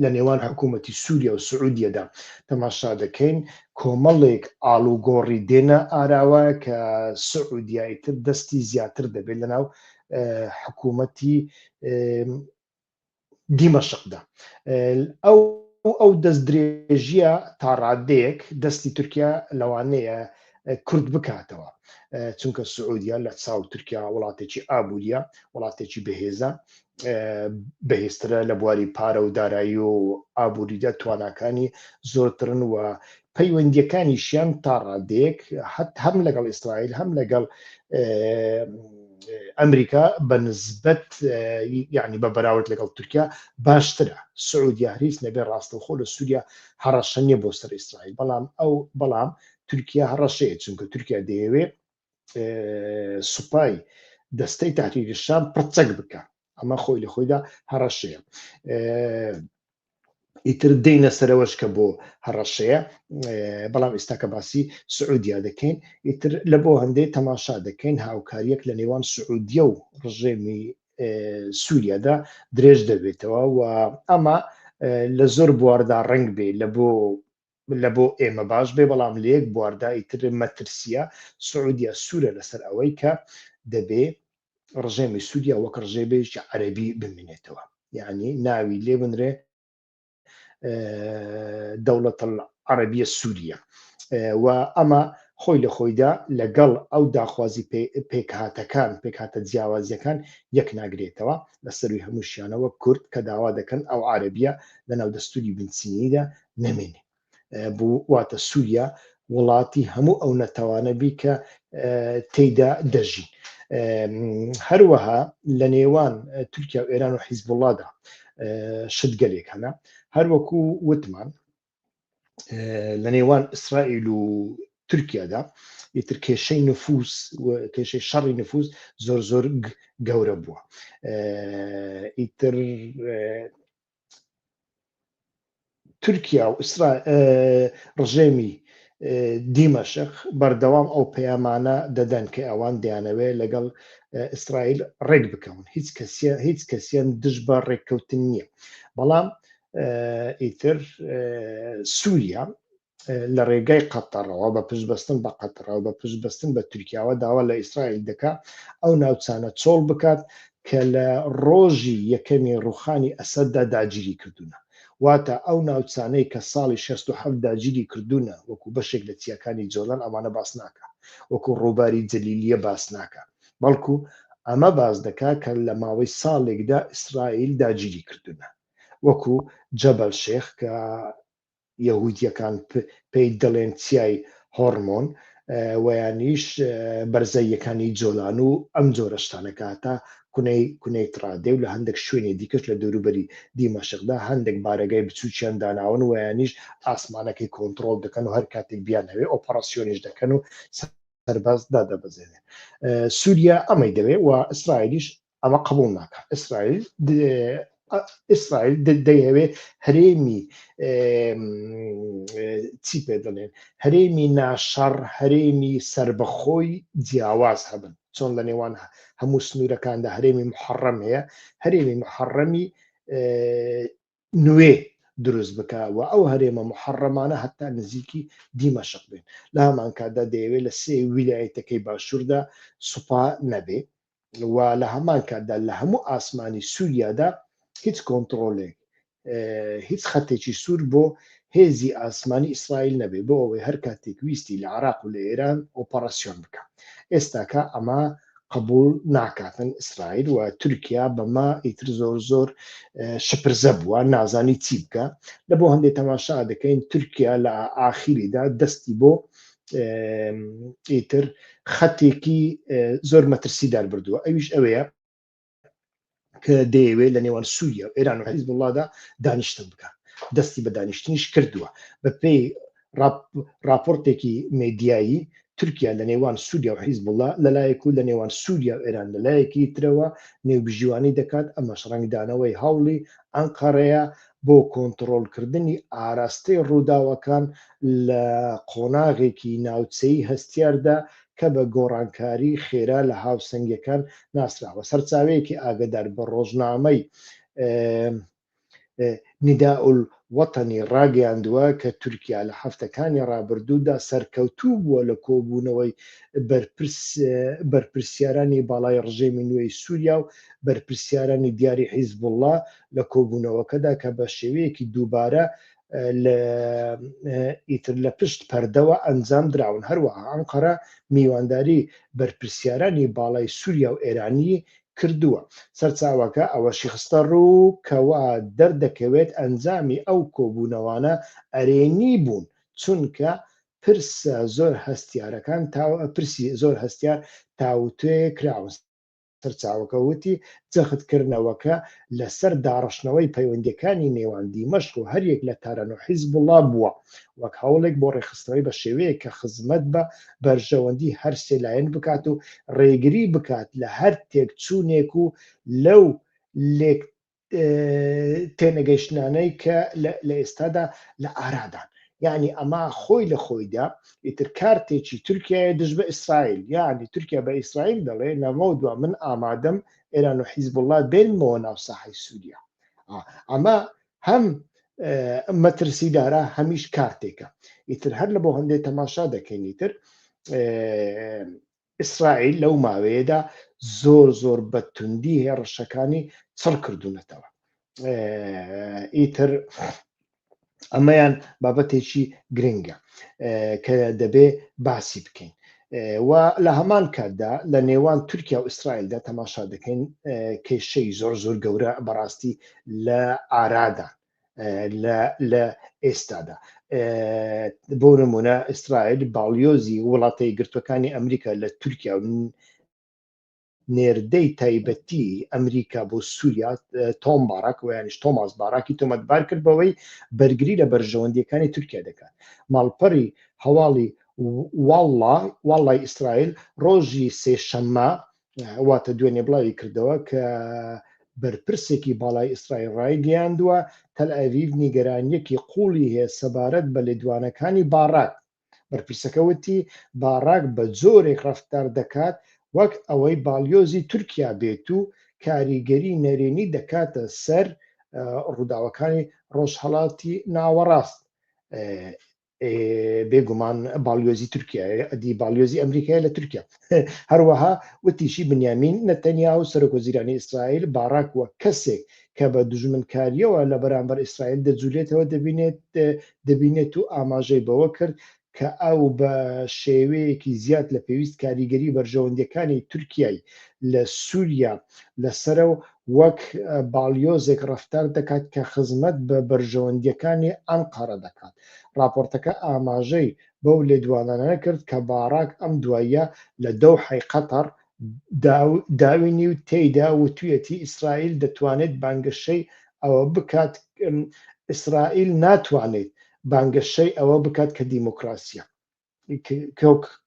لە نێوان حکوومەتی سووریا و سعودیەدا تەماشا دەکەین کۆمەڵێک ئاڵوگۆڕی دێنە ئاراوە کە سعودیا ئیتر دەستی زیاتر دەبێت لەناو حکوومەتی دیمەشقدا ئەو ئەو دەست درێژیە تا ڕادەیەک دەستی تورکیا لەوانەیە کورد بکاتەوە چونکە سعودیا لە چاو تورکیا وڵاتێکی ئابووریە وڵاتێکی بەهێزە بەهێزترە لە بواری پارە و دارایی و ئابووریدا تواناکانی زۆرترن و پەیوەندیەکانیشیان تا ڕادەیەک هەم لەگەڵ ئیسرائیل هەم لەگەڵ ئەمریکا بە نسبەت یعنی بە بەراورد لەگەڵ تورکیا باشترە سعودیا هەریس نەبێ ڕاستەوخۆ لە سووریا هەڕەشە نییە بۆ سەر ئیسرائیل بەڵام ئەو بەڵام تورکیا هەڕەشەیە چونکە تورکیا دەیەوێ سوپای دەستەی تحریری شام پڕچەک بکە ئەمە خۆی لە خۆیدا هەڕەشەیە ئیتر دێنە سەرەوەش کە بۆ هەڕەشەیە بەڵام ئێستا کە باسی سعودیا دەکەین ئیتر لە بۆ هەندێک تەماشا دەکەین هاوکاریەک لە نێوان سعودیە و ڕژێمی سووریادا درێژ دەبێتەوە و ئەمە لە زۆر بواردا ڕنگ بێ لە بۆ لە بۆ ئێمە باش بێ بەڵام لە یەک بواردا ئیتر مەترسیە سعودیا سوورە لەسەر ئەوەی کە دەبێ ڕژێمی سووریا وەک ڕژێبێکی عەربی بمێنێتەوە یعنی ناوی لێ بنرێ دەوڵەت عەربیە سووریە و ئەمە خۆی لە خۆیدا لەگەڵ ئەو داخوازی پێکهاتەکان پێکهاتە جیاوازیەکان یەک ناگرێتەوە لە سەروی هەمووشیانەوە کورد کە داوا دەکەن ئەو عربیە لەناو دەستوری بنچینیدا نەمێنێ بوو واتە سووریا وڵاتی هەموو ئەو نەتەوانە بی کە تێیدا دەژین هەروەها لە نێوان تورکیا و ئێران و حیزبوڵادا شتگەلێک هەنە هەروەکو وتمان لە نێوان ئیسرائیل و تورکیادا ئیتر کێشەی نفوس و کێشەی شەڕی نفوس زۆر زۆر گەورە بووە ئیتر تورکیا و ئیسرا ڕژێمی دیمەشق بەردەوام ئەو پەیامانە دەدەن کە ئەوان دەیانەوێت لەگەڵ ئیسرائیل ڕێک بکەون هیچ کەسیە هیچ کەسیان دژ بە ڕێککەوتن نییە بەڵام ئیتر سووریا لە ڕێگای قەتەڕەوە بە پشتبەستن بە قەتەڕەوە بە پشتبەستن بە تورکیاوە داوا لە ئیسرائیل دەکا ئەو ناوچانە چۆڵ بکات کە لە ڕۆژی یەکەمی ڕوخانی ئەسەددا داگیری کردوونە واتە ئەو ناوچانەی کە ساڵی 67 داگیری کردوونە وەکو بەشێک لە چیاکانی جۆلان ئەمانە باس ناکا وەکو ڕووباری جەلیلیە باس ناکا بەڵکو ئەمە باس دەکا کە لە ماوەی ساڵێکدا ئیسرائیل داگیری کردوونە وەکو جەبەل شێخ کە یەهودیەکان پێی دەڵێن چیای هۆرمۆن. ویانیش بەرزاییەکانی جۆلان و ئەم جۆرە شتانە کە هەتا کونەی کونەی تڕادێ و لە هەندێک شوێنی دیکەش لە دەوروبەری دیمەشقدا هەندێک بارەگای بچووکیان داناون ویانیش ئاسمانەکەی کۆنتڕۆڵ دەکەن و هەر کاتێک بیانهەوێ ئۆپەراسیۆنیش دەکەن و سەرباز دادەبەزێنێ. سووریا ئەمەی دەوێ و ئیسرائیلیش ئەمە قبوڵ ناکات. ئیسرائیل ئیسرائیل دەیهەوێ هەرێمی چی پێ دەڵێن هەرێمی ناشەڕ هەرێمی سربەخۆی جیاواز هەبن چۆن لە نێوان هەموو سنوورەکاندا هەرێمی محەڕەم هەیە هەرێمی محەڕەمی نوێ دروست بکا و ئەو هەرێمە موحەڕەمانە هەتا نزیکی دیمەشق بێن. لە هەمانکاتدا دەیەوێت لە سێ ویلایەتەکەی باشووردا سوپا نەبێ و لە هەمان کاتدا لە هەموو ئاسمانی سووریادا هیچ کۆنتڕۆلێک هیچ خەتێکی سوور بۆ هێزی ئاسمانی ئیسرائیل نەبێ بۆ ئەوەی هەر کاتێک ویستی لە عراق و لە ئێران ئۆپەراسیۆن بکە. ئێستاکە ئەمە قبوڵ ناکاتن ئیسرائیل و تورکیا بەمە ئیتر زۆر زۆر شپرزە بووە نازانی چی بکە لە بۆ هەندێک تەماشا دەکەین تورکیا لە ئاخیریدا دەستی بۆ ئیتر خەتێکی زۆر مەترسیدار بردووە ئەویش ئەوەیە کە دەیەوێت لە نێوان سووریا و ئێران و حیزبوڵڵادا دانیشتن بکات دەستی بە دانیشتنیش کردووە بەپێی راپۆرتێکی مێدیایی تورکیا لە نێوان سووریا و حیزبوڵڵا لەلایەک و لە نێوان سووریا و ئێران لەلایەکی ترەوە نێوبژیوانی دەکات ئەمەش ڕەنگدانەوەی هەوڵی ئەنقەرەیە بۆ کۆنتڕۆڵکردنی ئاراستەی ڕووداوەکان لە قۆناغێکی ناوچەیی هەستیاردا کە بە گۆڕانکاری خێرا لە هاوسەنگیەکان ناسراوە. سەرچاوەیەکی ئاگەدار بە ڕۆژنامەی نداء الوطنی ڕاگەیاندووە کە تورکیا لە هەفتەکانی ڕابردوودا سەرکەوتوو بووە لە کۆبوونەوەی بەرپرسیارانی باڵای ڕژێمی نوێی سووریا و بەرپرسیارانی دیاری حیزبوڵڵا لە کۆبوونەوەکەدا کە بە شێوەیەکی دووبارە لە ئیتر لە پشت پەردەوە ئەنجام دراون. هەروەها ئەنقەرە میوانداری بەرپرسیارانی باڵای سووریا و ئێرانی کردووە. سەرچاوەکە ئەوەشی خستەڕوو کە وا دەردەکەوێت ئەنجامی ئەو کۆبوونەوانە ئەرێنی بوون، چونکە پرسە زۆر هەستیارەکان پرسی زۆر هەستیار تاوتوێ کراون. سەرچاوەکە وتی، جەختکردنەوەکە لەسەر داڕشتنەوەی پەیوەندییەکانی نێوان دیمەشق و هەریەک لە تاران و حیزبوڵڵا بووە، وەک هەوڵێک بۆ ڕێکخستنەوەی بە شێوەیەک کە خزمەت بە بەرژەوەندی هەر سێ لایەن بکات و ڕێگری بکات لە هەر تێکچوونێک و لەو لێک تێنەگەیشتنانەی کە لە ئێستادا لە ئارادان. یعنی ئەمە خۆی لە خۆیدا ئیتر کارتێکی تورکیایە دژ بە ئیسرائیل یعنی تورکیا بە ئیسرائیل دەڵێ لەمەو دوا من ئامادەم ئێران و حیزبوڵڵا بێنمەوە ناو ساحەی سووریا ئەمە هەم مەترسیدارە هەمیش کارتێکە ئیتر هەر لە بۆ هەندێک تەماشا دەکەین ئیتر ئیسرائیل لەو ماوەیەدا زۆر زۆر بە توندی هێڕشەکانی چڕ کردوونەتەوە ئیتر ئەمەیان بابەتێکی گرنگە کە دەبێ باسی بکەین و لە هەمان کاتدا لە نێوان تورکیا و ئیسرائیلدا تەماشا دەکەین کێشەی زۆر زۆر گەورە بەڕاستی لە ئارادان لە ئێستادا بۆ نمونە ئیسرائیل باڵیۆزی وڵاتە یەکگرتووەکانی ئەمریکا لە تورکیا و نێردەی تایبەتی ئەمریکا بۆ سووریا تۆم باراک و یانیش تۆماس باراکی تۆمەتبار کرد بەوەی بەرگری لە بەرژەوەندیەکانی تورکیا دەکات ماڵپەڕی هەواڵی واڵا واڵای ئیسرائیل ڕۆژی سێشەممە واتە دوێنێ بڵاوی کردەوە کە بەرپرسێکی باڵای ئیسرائیل ڕایگەیاندووە تەلئەڤیڤ نیگەرانییەکی قووڵی هەیە سەبارەت بە لێدوانەکانی باراک. بەرپرسەکە وتی، باراک بە جۆرێک ڕەفتار دەکات وەک ئەوەی باڵیۆزی تورکیا بێت و کاریگەری نەرێنی دەکاتە سەر ڕووداوەکانی ڕۆژهەڵاتی ناوەڕاست. بێگومان باڵیۆزی تورکیا ئەدی باڵیۆزی ئەمریکای لە تورکیا هەروەها وتیشی بنیامین نەتەنیاهو سەرۆک وەزیرانی ئیسرائیل باراک وەک کەسێک کە بە دوژمنکاریەوە لە بەرامبەر ئیسرائیل دەجولێتەوە دەبینێت دەبینێت و ئاماژەی بەوە کرد کە ئەو بە شێوەیەکی زیاد لە پێویست کاریگەری بەرژەوەندیەکانی تورکیای لە سووریا لەسەرە و وەک باڵیۆزێک ڕەفتار دەکات کە خزمەت بە بەرژەوەندییەکانی ئەنقەرە دەکات. ڕاپۆرتەکە ئاماژەی بەو لێدوانانە کرد کە باراک ئەم دواییە لە دەوحەی قەتەر داوینی و تێیدا وتویەتی ئیسرائیل دەتوانێت بانگەشەی ئەوە بکات ئیسرائیل ناتوانێت بانگەشەی ئەوە بکات کە دیموکراسیە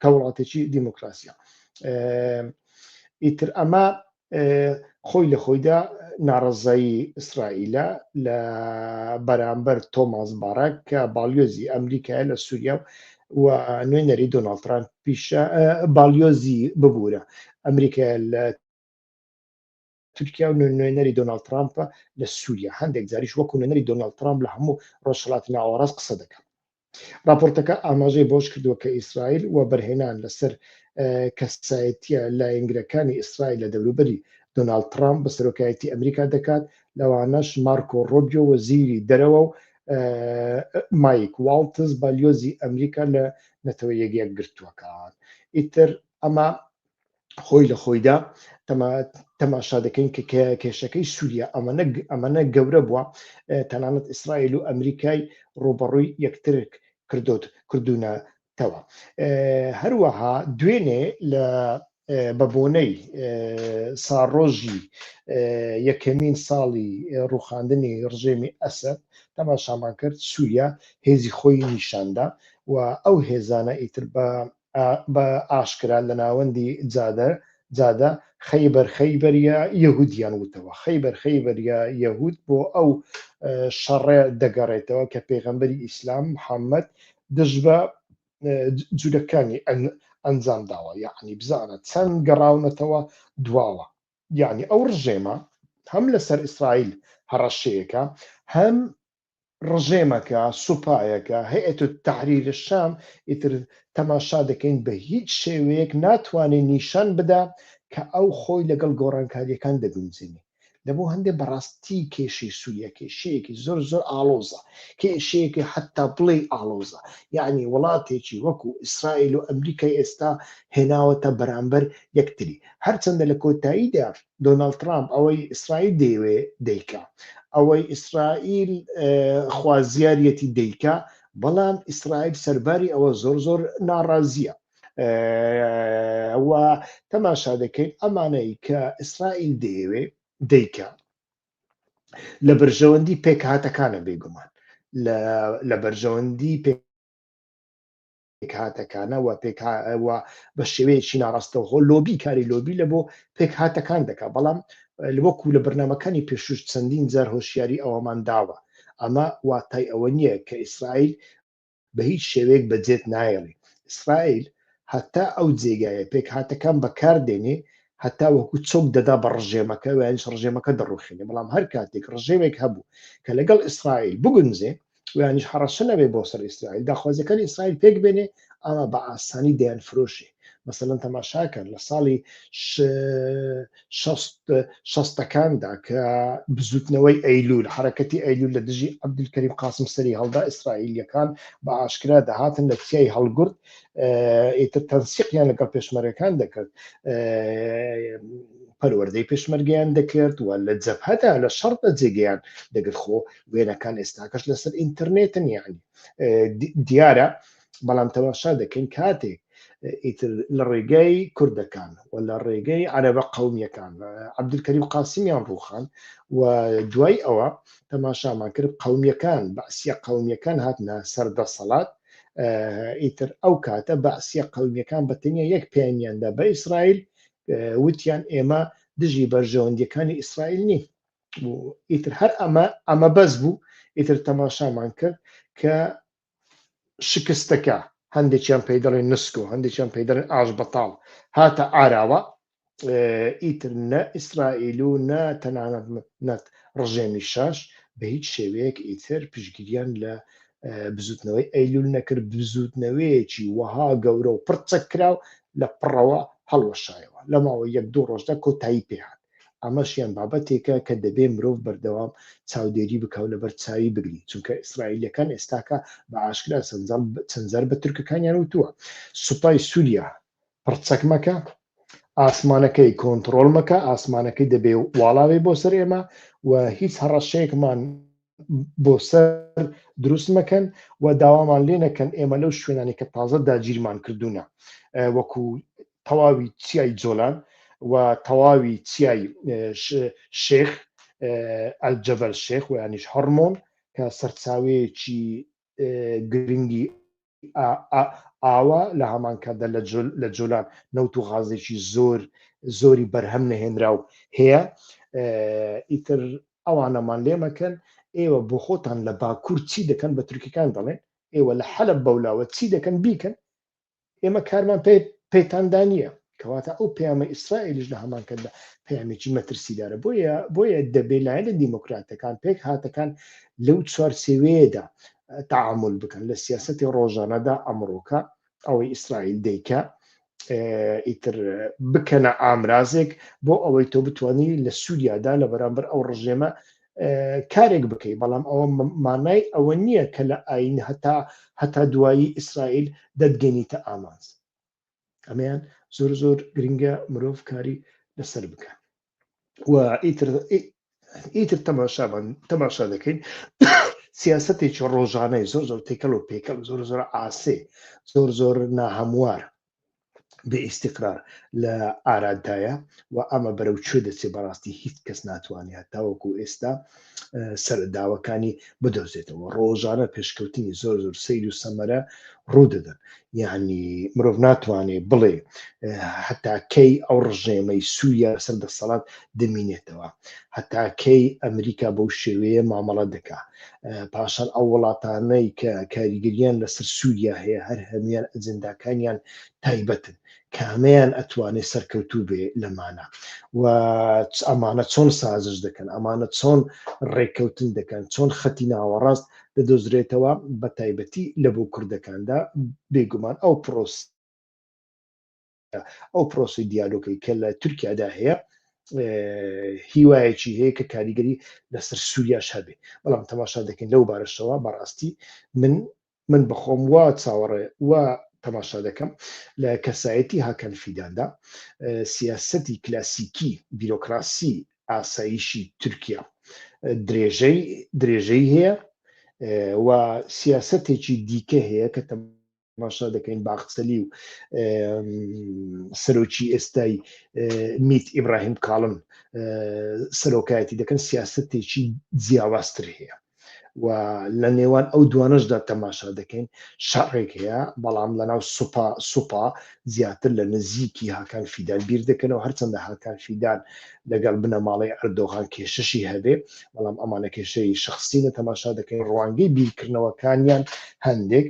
کە وڵاتێکی دیموکراسیە. ئیتر ئەمە خۆی لە خۆیدا ناڕەزایی ئیسرائیلە لە بەرامبەر تۆماس باراک کە باڵیۆزی ئەمریکایە لە سووریا و نوێنەری دۆناڵد ترامپیشە باڵیۆزی ببوورە ئەمریکا لە تورکیا و نوێنەری دۆناڵد ترامپە لە سووریا هەندێک جاریش وەکو نوێنەری دۆناڵد ترامپ لە هەموو ڕۆژهەڵاتی ناوەڕاست قسە دەکات. راپۆرتەکە ئاماژەی بەوەش کردووە کە ئیسرائیل وەبەرهێنان لەسەر کەسایەتییە لایەنگرەکانی ئیسرائیل لە دەوروبەری دۆناڵد ترامپ بە سەرۆکایەتی ئەمریکا دەکات، لەوانەش مارکۆ ڕۆبیۆ وەزیری دەرەوە و مایک واڵتز بالیۆزی ئەمریکا لە نەتەوە یەکگرتووەکان. ئیتر ئەمە خۆی لە خۆیدا تەماشا دەکەین کە کێشەکەی سووریا ئەمەنە ئەمەنە گەورە بووە تەنانەت ئیسرائیل و ئەمریکای ڕوبەڕووی یەکتر کردوت کردوونەتەوە هەروەها دوێنێ لە بە بۆنەی ساڕۆژی یەکەمین ساڵی ڕوخاندنی ڕژێمی ئەسەد تەماشامان کرد سووریا هێزی خۆی نیشاندا و ئەو هێزانە ئیتر بە بە ئاشکرا لە ناوەندی جادە جادە خەیبەر خەیبەر یا یەهودیان وتەوە خەیبەر خەیبەر یا یەهود بۆ ئەو شەڕێ دەگەڕێتەوە کە پێغەمبەری ئیسلام محەممەد دژ بە جولەکانی ئەنجام داوە یعنی بزانە چەند گەڕاونەتەوە دواوە یعنی ئەو ڕژێمە هەم لەسەر ئیسرائیل هەڕەشەیەکە هەم ڕژێمەکە، سوپایەکە، هەیئەت تەحریر الشام، ئیتر تەماشا دەکەین بە هیچ شێوەیەک ناتوانێ نیشان بدا کە ئەو خۆی لەگەڵ گۆڕانکارییەکان دەگونجێنێ. لە بۆ هەندێ بەڕاستی کێشەی سووریا کێشەیەکی زۆر زۆر ئاڵۆزە، کێشەیەکی حەتتا بڵێی ئاڵۆزە، یەعنی وڵاتێکی وەکوو ئیسرائیل و ئەمریکای ئێستا هێناوەتە بەرامبەر یەکتری. هەرچەندە لە کۆتاییدا دۆناڵد ترامپ ئەوەی ئیسرائیل دەیەوێ دەیکا، ئەوەی ئیسرائیل خوازیاریەتی دەیکا، بەڵام ئیسرائیل سەرباری ئەوە زۆر زۆر ناڕازیە و تەماشا دەکەین ئەمانەی کە ئیسرائیل دەیەوێ دەیکا لە بەرژەوەندی پێکهاتەکانە بێگومان لە بەرژەوەندی پێ پێکهاتەکانە و و بە شێوەیەکی ناڕاستەوخۆ لۆبی کاری لۆبی لە بۆ پێکهاتەکان دەکا بەڵام وەکو لە بەرنمەکانی پێشوش چەندین جار هۆشیاری ئەوەمان داوە ئەمە واتای ئەوە نییە کە ئیسرائیل بە هیچ شێوەیەک بەجێت نایەڵی ئیسرائیل هەتا ئەو جێگایە پێکهاتەکان بەکاردێنێ هەتا وەکو چۆک دەدا بە ڕژێمەکە ویانیش ڕژێمەکە دەڕوخێنێ بەڵام هەر کاتێک ڕژێمێک هەبوو کە لەگەڵ ئیسرائیل بگونجێ ویانیش هەڕەشە نەبێ بۆ سەر ئیسرائیل داخوازیەکانی ئیسرائیل پێک بێنێ ئەمە بە ئاسانی دەیان فرۆشێ مەسەلەن تەماشاکەن لە ساڵی شەستەکاندا کە بزوتنەوەی ئەیلول حرەکەتی ئەیلول لە دژی عەبدولکەریم قاسم سەری هەڵدا ئیسرائیلیەکان بە ئاشکرا دەهاتن لە چیای هەڵگورد ئیتر تەنسیقیان لەگەڵ پێشمەرگەکان دەکرد پەروەردەی پێشمەرگەیان دەکرد و لە جەبهەدا لە شەڕدا جێگەیان دەگرت خۆ وێنەکان ئێستاکەش لەسەر ئینتەرنێتن یعنی دیارە بەڵام تەماشا دەکەین کاتێک ئیتر لە ڕێگەی کوردەکان و لە ڕێگەی عەرەبە قومیەکان عەبدولکەریم قاسمیان ڕوخان و دوای ئەوە تەماشامان کرد قومیەکان بەعسیە قومیەکان هاتنە سەر دەسەڵات ئیتر ئەو کاتە بەعسیە قومیەکان بە تەنیا یەک پێیانیاندا بە ئیسرائیل وتیان ئێمە دژی بەرژەوەندیەکانی ئیسرائیل نین ئیتر هەر ئەمە ئەمە بەس بوو ئیتر تەماشامان کرد کە شکستەکە هەندێکیان پێی دەڵێن نسکۆ هەندێکیان پێی دەڵێن ئاش بەتاڵ هاتە ئاراوە ئیتر نە ئیسرائیل و نە تەنانەت نەت ڕژێمی شاش بە هیچ شێوەیەک ئیتر پشگیریان لە بزوتنەوەی ئەیلول نەکرد بزوتنەوەیەکی وەها گەورە و پڕچەک کراو لە پڕەوە هەڵوەشایەوە لە ماوەی یەک دوو ڕۆژدا کۆتایی پێهات ئەمەشیان بابەتێکە کە دەبێ مرۆڤ بەردەوام چاودێری بکا و لەبەر چاوی بگری، چونکە ئیسرائیلیەکان ئێستاکە بە ئاشکرا چەند جار بە تورکەکانیان وتووە سوپای سوریا پڕچەک مەکە، ئاسمانەکەی کۆنتڕۆڵ مەکە، ئاسمانەکەی دەبێ واڵا بێ بۆ سەر ئێمە و هیچ هەڕەشەیەکمان بۆ سەر دروست مەکەن و داوامان لێ نەکەن ئێمە لەو شوێنانی کە تازە داگیرمان کردوونە وەکو تەواوی چیای جۆلان و تەواوی چیای شێخ ئەلجەبەل شێخ و یانیش هەڕمۆن کە سەرچاوەیەکی گرنگی ئاوە لە هەمان کاتدا لە جۆلان نەوت و غازێکی زۆر زۆری بەرهەم نەهێنراو هەیە ئیتر ئەوانەمان لێ مەکەن ئێوە بۆ خۆتان لە باکوور چی دەکەن بە تورکەکان دەڵێن ئێوە لە حەلب بەولاوە چی دەکەن بیکەن ئێمە کارمان پێ پێتاندا نییە کەواتە ئەو پەیامە ئیسرائیلیش لە هەمان کاتدا پەیامێکی مەترسیدارە بۆیە بۆیە دەبێ لایەنە دیموکراتەکان پێکهاتەکان لەو چوارچێوەیەدا تەعامول بکەن لە سیاسەتی ڕۆژانەدا ئەمڕۆکە ئەوەی ئیسرائیل دەیکا ئیتر بکەنە ئامرازێک بۆ ئەوەی تۆ بتانی لە سووریادا لە بەرامبەر ئەو ڕژێمە کارێک بکەی بەڵام ئەوە مانای ئەوە نییە کە لە ئاین هەتا هەتا دوایی ئیسرائیل دەتگەنیتە ئامانج ئەمەیان زۆر زۆر گرنگە مرۆڤ کاری لەسەر بکە و ئیتر ئیتر تەماشامان تەماشا دەکەین سیاستێکی ڕۆژانەی زۆر زۆر تێکەڵ و پێکەڵ زۆر زۆر ئاسێ زۆر زۆر ناهەموار بێ ئیستیقرار لە ئارادایە و ئەمە بەرەو کوێ دەچێ بەڕاستی هیچ کەس ناتوانێت هەتاوەکو ئێستا سەرەداوەکانی بدۆزێتەوە ڕۆژانە پێشکەوتنی زۆر زۆر سەیر و سەمەرە ڕوودەدەن یعنی مرۆڤ ناتوانێ بڵێ هەتا کەی ئەو ڕژێمەی سووریا سەر دەسەڵات دەمینێتەوە هەتا کەی ئەمریکا بەو شێوەیە مامەڵە دەکا پاشان ئەو وڵاتانەی کە کاریگەریان لەسەر سووریا هەیە هەر هەموان ئەجنداکانیان تایبەتن کامەیان ئەتوانێ سەرکەوتوو بێ لەمانە و ئەمانە چۆن سازش دەکەن ئەمانە چۆن ڕێککەوتن دەکەن چۆن خەتی ناوەڕاست دەدۆزرێتەوە بە تایبەتی لە بۆ کوردەکاندا بێگومان ئەو پرۆس ئەو پرۆسی دیالۆگەی کە لە تورکیادا هەیە هیوایەکی هەیە کە کاریگەری لەسەر سووریاش هەبێ بەڵام تەماشا دەکەین لەو بارەشەوە بەڕاستی من من بەخۆم وا چاوەڕێ و تەماشا دەکەم لە کەسایەتی هاکان فیداندا سیاسەتی کلاسیکی بیرۆکراسی ئاسایشی تورکیا درێژەی درێژەی هەیە و سیاسەتێکی دیکە هەیە کە تەماشا دەکەین باخچەلی و سەرۆکی ئێستای میت ئیبراهیم کاڵن سەرۆکایەتی دەکەن سیاستێکی جیاوازتر هەیە و لە نێوان ئەو دوانەشدا تەماشا دەکەین شەڕێک هەیە بەڵام لەناو سوپا سوپا زیاتر لە نزیکی هاکان فیدان بیر دەکەنەوە هەرچەندە هاکان فیدان لەگەڵ بنەماڵەی ئەردۆغان کێشەشی هەبێ بەڵام ئەمانە کێشەی شخصینە تەماشا دەکەین ڕوانگەی بیرکردنەوەکانیان هەندێک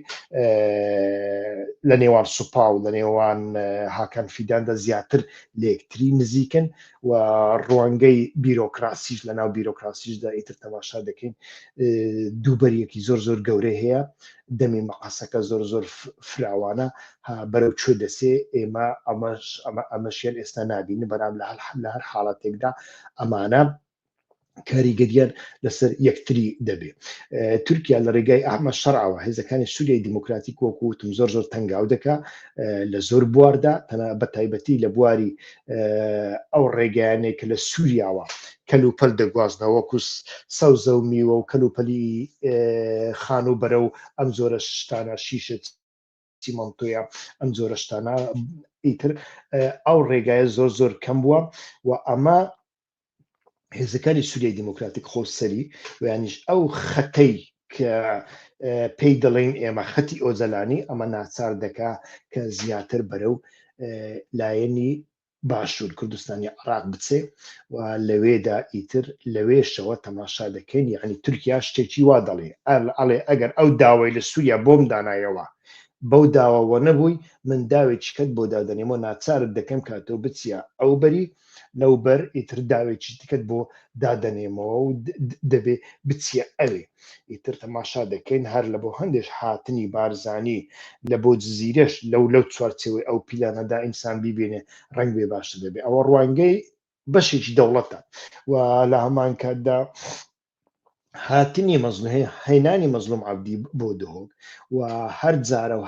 لە نێوان سوپا و لە نێوان هاکان فیداندا زیاتر لەیەکتری نزیکن و ڕوانگەی بیرۆکراسیش لە ناو بیرۆکراسیشدا ئیتر تەماشا دەکەین دووبەریەکی زۆر زۆر گەورەی هەیە دەمی مەقەسەکە زۆر زۆر فراوانە بەرەو کوێ دەچێ ئێمە ئەمەش ئەمە ئەمەشیان ئێستا نابین بەرام لە لە هەر حاڵەتێکدا ئەمانە کاریگەریان لەسەر یەکتری دەبێ تورکیا لە ڕێگای ئەحمە شەرعەوە هێزەکانی سووریای دیموکراتیک وەکو وتم زۆر زۆر تەنگاو دەکا لە زۆر بواردا تەنها بە تایبەتی لە بواری ئەو ڕێگایانەی کە لە سووریاوە کەلوپەل دەگوازنەوە وەکو سەوزە و میوە و کەلوپەلی خانووبەرە و ئەم جۆرە شتانە شیشە چیمەنتۆیە ئەم جۆرە شتانە ئیتر ئەو ڕێگایە زۆر زۆر کەم بووە و ئەمە هێزەکانی سووریای دیموکراتیک خۆسەری و یانیش ئەو خەتەی کە پێی دەڵێن ئێمە خەتی ئۆجەلانی ئەمە ناچار دەکا کە زیاتر بەرەو لایەنی باشوور کوردستانی عراق بچێ و لەوێدا ئیتر لەوێشەوە تەماشا دەکەین یعنی تورکیا شتێکی وا دەڵێ ئەڵێ ئەگەر ئەو داوای لە سووریا بۆم دانایەوە بەو داواوە نەبووی من داوێکی کەت بۆ دادەنێمەوە ناچارت دەکەم کە تۆ بچیە ئەو بەری لەو بەر ئیتر داوێکی دیکەت بۆ دادەنێمەوە و دەبێ بچیە ئەوێ ئیتر تەماشا دەکەین هەر لە بۆ هەندێش هاتنی بارزانی لە بۆ جزیرەش لەو لەو چوارچێوەی ئەو پیلانەدا ئینسان بیبینێ ڕەنگ بێ باشتر دەبێ ئەوە ڕوانگەی بەشێکی دەوڵەتە و لە هەمان کاتدا. هاتنی مەزلوم هێنانی مەزلوم عەبدی بۆ دهۆک و هەر جارە و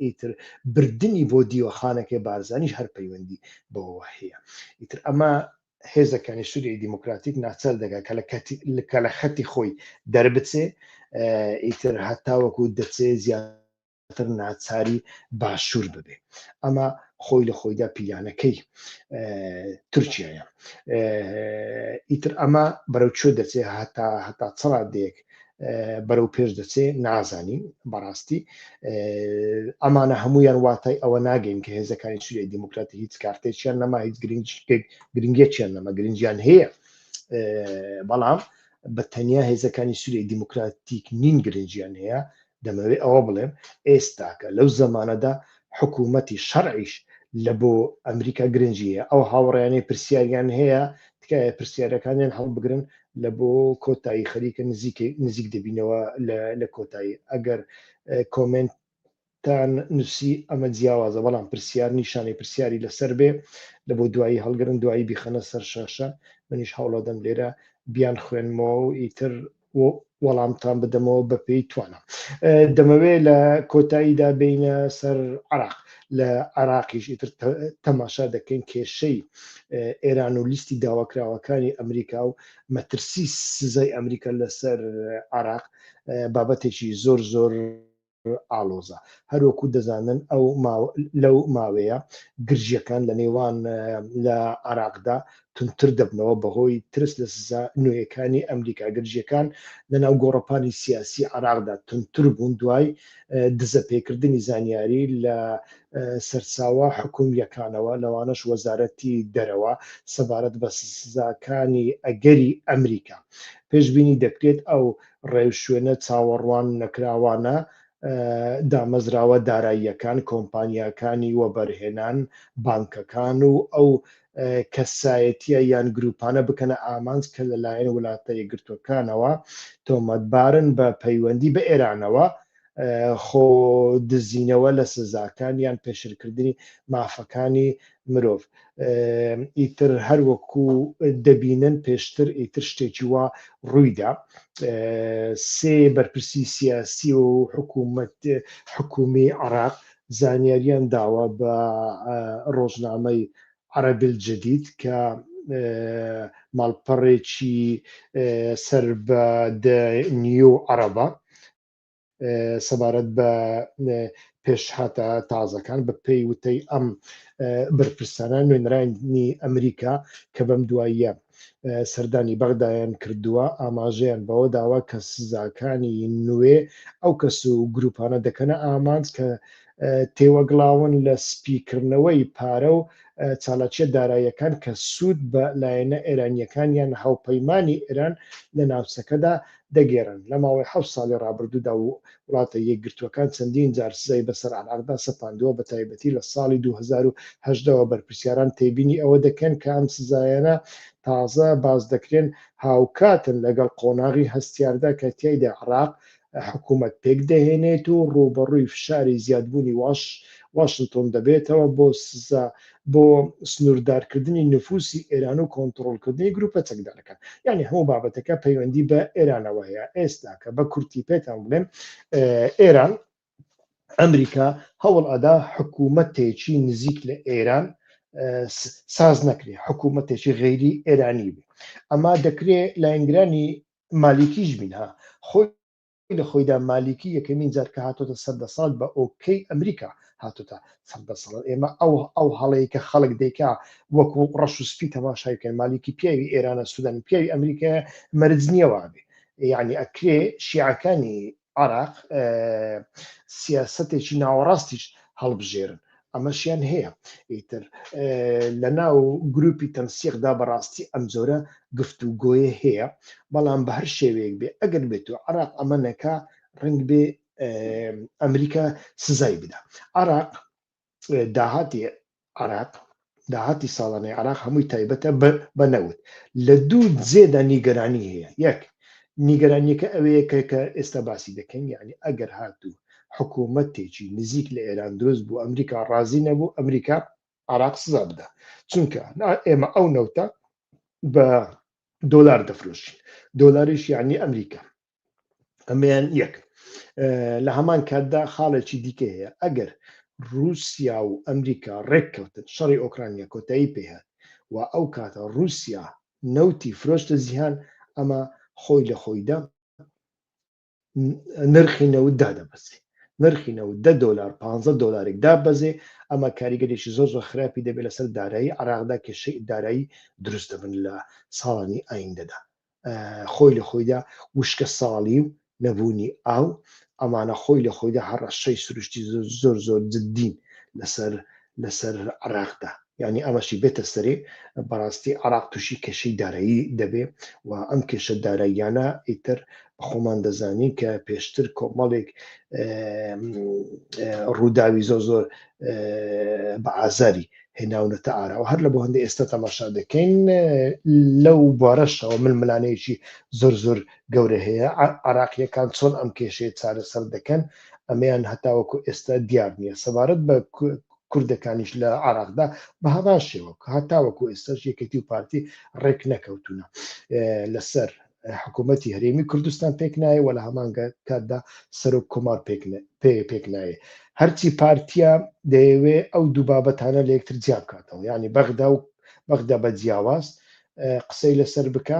ئیتر بردنی بۆ دیوەخانەکەی بارزانیش هەر پەیوەندی بەوەوە هەیە. ئیتر ئەمە هێزەکانی سووریای دیموکراتیک ناچار دەکات کە لە کە لە خەتی خۆی دەربچێ، ئیتر هەتاوەکو دەچێ زیاتر ناچاری باشوور ببێ. ئەمە خۆی لە خۆیدا پیلانەکەی تورکیایە. ئیتر ئەمە بەرەو کوێ دەچێ، هەتا هەتا چ ڕادەیەک بەرەو پێش دەچێ نازانین بەڕاستی. ئەمانە هەمویان واتای ئەوە ناگەین کە هێزەکانی سووریای دیموکراتی هیچ کارتێکیان نەما، هیچ گرنگێکیان نەما، گرنگیان هەیە، بەڵام بە تەنیا هێزەکانی سووریای دیموکراتیک نین گرنگیان هەیە. دەمەوێت ئەوە بڵێم ئێستاکە لەو زەمانەدا حکوومەتی شەرعیش لە بۆ ئەمریکا گرنگی هەیە. ئەو هاوڕێیانەی پرسیاریان هەیە تکایە پرسیارەکانیان هەڵبگرن لە بۆ کۆتایی، خەریکە نزیک نزیک دەبینەوە لە کۆتایی. ئەگەر کۆمێنتتان نووسی ئەمە جیاوازە، بەڵام پرسیار نیشانەی پرسیاری لەسەر بێ لە بۆ دوایی هەڵگرن، دوایی بیخەنە سەر شاشە، منیش هەوڵەدەم لێرە بیان خوێنمەوە و ئیتر وەڵامتان بدەمەوە بەپێی توانا. دەمەوێ لە کۆتاییدا بینە سەر عراق. لە عراقیش ئیتر تەماشا دەکەین کێشەی ئێران و لیستی داواکراوەکانی ئەمریکا و مەترسی سزای ئەمریکا لەسەر عراق بابەتێکی زۆر زۆر ئاڵۆزە. هەروەکو دەزانن ئەو لەو ماوەیە گرژیەکان لە نێوان لە عراقدا تونتر دەبنەوە بەهۆی ترس لە سزا نوێیەکانی ئەمریکا. گرژیەکان لە ناو گۆڕەپانی سیاسی عراقدا تونتر بوون دوای دزەپێکردنی زانیاری لە سەرچاوە حکومییەکانەوە، لەوانەش وەزارەتی دەرەوە، سەبارەت بە سزاکانی ئەگەری ئەمریکا. پێشبینی دەکرێت ئەو ڕێوشوێنە چاوەڕوان نەکراوانە دامەزراوە داراییەکان، کۆمپانیاکانی وەبەرهێنان، بانکەکان و ئەو کەسایەتییە یان گروپانە بکەنە ئامانج کە لەلایەن وڵاتە یەکگرتووەکانەوە تۆمەتبارن بە پەیوەندی بە ئێرانەوە، خۆ دزینەوە لە سزاکان یان پێشلکردنی مافەکانی مرۆڤ. ئیتر هەر وەکو دەبینن پێشتر ئیتر شتێکی وا ڕوویدا، سێ بەرپرسی سیاسی و حکوومەت حکومی عراق زانیاریان داوە بە ڕۆژنامەی عەرەبی الجدید کە ماڵپەڕێکی سەر بە نیو عەرەبە سەبارەت بە پێشهاتە تازەکان. بە پێی وتەی ئەم بەرپرسانە، نوێنەرانی ئەمریکا کە بەم دواییە سەردانی بەغدایان کردووە، ئاماژەیان بەوە داوە کە سزاکانی نوێ ئەو کەس و گروپانە دەکەنە ئامانج کە تێوەگلاون لە سپیکردنەوەی پارە و چالاکییە داراییەکان کە سوود بە لایەنە ئێرانییەکان یان هاوپەیمانی ئێران لە ناوچەکەدا دەگێڕن. لە ماوەی حەوت ساڵی ڕابردوودا وڵاتە یەکگرتووەکان چەندین جار سزای بەسەر عێراقدا سەپاندووە، بەتایبەتی لە ساڵی 2018 وە. بەرپرسیاران تێبینی ئەوە دەکەن کە ئەم سزایانە تازە باس دەکرێن هاوکاتن لەگەڵ قۆناغی هەستیاردا کە تیایدا عێراق حکومەت پێکدەهێنێت و ڕووبەڕووی فشاری زیادبوونی واشنتۆن دەبێتەوە بۆ سزا بۆ سنووردارکردنی نفوسی ئێران و کۆنتڕۆڵکردنی گروپە چەکدارەکان. یعنی هەموو بابەتەکە پەیوەندی بە ئێرانەوە هەیە. ئێستا کە بە کورتی پێتان بڵێم، ئێران ئەمریکا هەوڵ ئەدا حکوومەتێکی نزیک لە ئێران ساز نەکرێ، حکوومەتێکی غەیری ئێرانی بێ. ئەما دەکرێ لایەنگرانی مالیکیش بین ها. خۆی لە خۆیدا مالیکی یەکەمین جار کە هاتۆتە سەر دەسەڵات بە ئۆکەی ئەمریکا هاتۆتە سەر دەسەڵات. ئێمە ئەو ئەو هەڵەیە کە خەڵک دەیکا وەکو ڕەش و سپی تەماشای بکەن، مالیکی پیاوی ئێرانە، سودانی پیاوی ئەمریکایە، مەرج نییە وابێ. یعنی ئەکرێ شیعەکانی عراق سیاسەتێکی ناوەڕاستیش هەڵبژێرن، ئەمەشیان هەیە. ئیتر لە ناو گروپی تەنسیقدا بەڕاستی ئەم جۆرە گفتوگۆیە هەیە، بەڵام بە هەر شێوەیەک بێ ئەگەر بێت و عراق ئەمە نەکا ڕنگ بێ ئەمریکا سزای بدا. عراق داهاتی عراق داهاتی ساڵانەی عراق هەمووی تایبەتە بە نەوت. لە دوو جێدا نیگەرانی هەیە. یەک نیگەرانیەکە ئەوەیە کە کە ئێستا باسی دەکەین، یعنی ئەگەر هاتوو حکوومەتێکی نزیک لە ئێران دروست بوو ئەمریکا ڕازی نەبوو ئەمریکا عراق سزا بدا، چونکە ئێمە ئەو نەوتە بە دۆلار دەفرۆشین دۆلاریش یعنی ئەمریکا ئەمەیان یەک لە هەمان کاتدا خاڵێکی دیکە هەیە ئەگەر رووسیا و ئەمریکا ڕێککەوتن شەڕی ئۆکرانیا کۆتایی پێهات و ئەو کاتە رووسیا نەوتی فرۆشتە جیهان ئەمە خۆی لە خۆیدا نرخی نەوت دادەبەزێ نرخی نەوت دە دۆلار پ دۆلارێک دابەزێ ئەمە کاریگەرێکی زۆر زۆر خراپی دەبێت لەسەر دارایی عراقدا کێشەی دارایی دروست دەبن لە ساڵانی ئایندەدا خۆی لە خۆیدا وشکە ساڵی و نەبوونی ئاو ئەمانە خۆی لە خۆیدا هەڕەشەی سروشتی زۆر زۆر جدین لەسەر لەسەر عراقدا یعنی ئەمەشی بێتە سەرێ بەڕاستی عراق تووشی کێشەی دارایی دەبێ و ئەم کێشە داراییانە ئیتر خۆمان دەزانین کە پێشتر کۆمەڵێک ڕووداوی زۆر زۆر بە ئازاری هێناونەتە ئاراوە هەر لە بۆ هەندێک ئێستا تەماشا دەکەین لەو بارەشەوە ململانەیەکی زۆر زۆر گەورە هەیە عراقیەکان چۆن ئەم کێشەیە چارەسەر دەکەن ئەمەیان هەتاوەکو ئێستا دیار نییە سەبارەت بە کوردەکانیش لە عراقدا بە هەمان شێوە هەتاوەکو ئێستاش یەکێتی و پارتی ڕێک نەکەوتونە لەسەر حکوومەتی هەرێمی کوردستان پێک نایە و لە هەمان کاتدا سەرۆک کۆمار پێک نایە هەرچی پارتیە دەیەوێ ئەو دوو بابەتانە لە یەکتر جیا بکاتەوە یعنی بەغدا و بەغدا بە جیاواز قسەی لەسەر بکە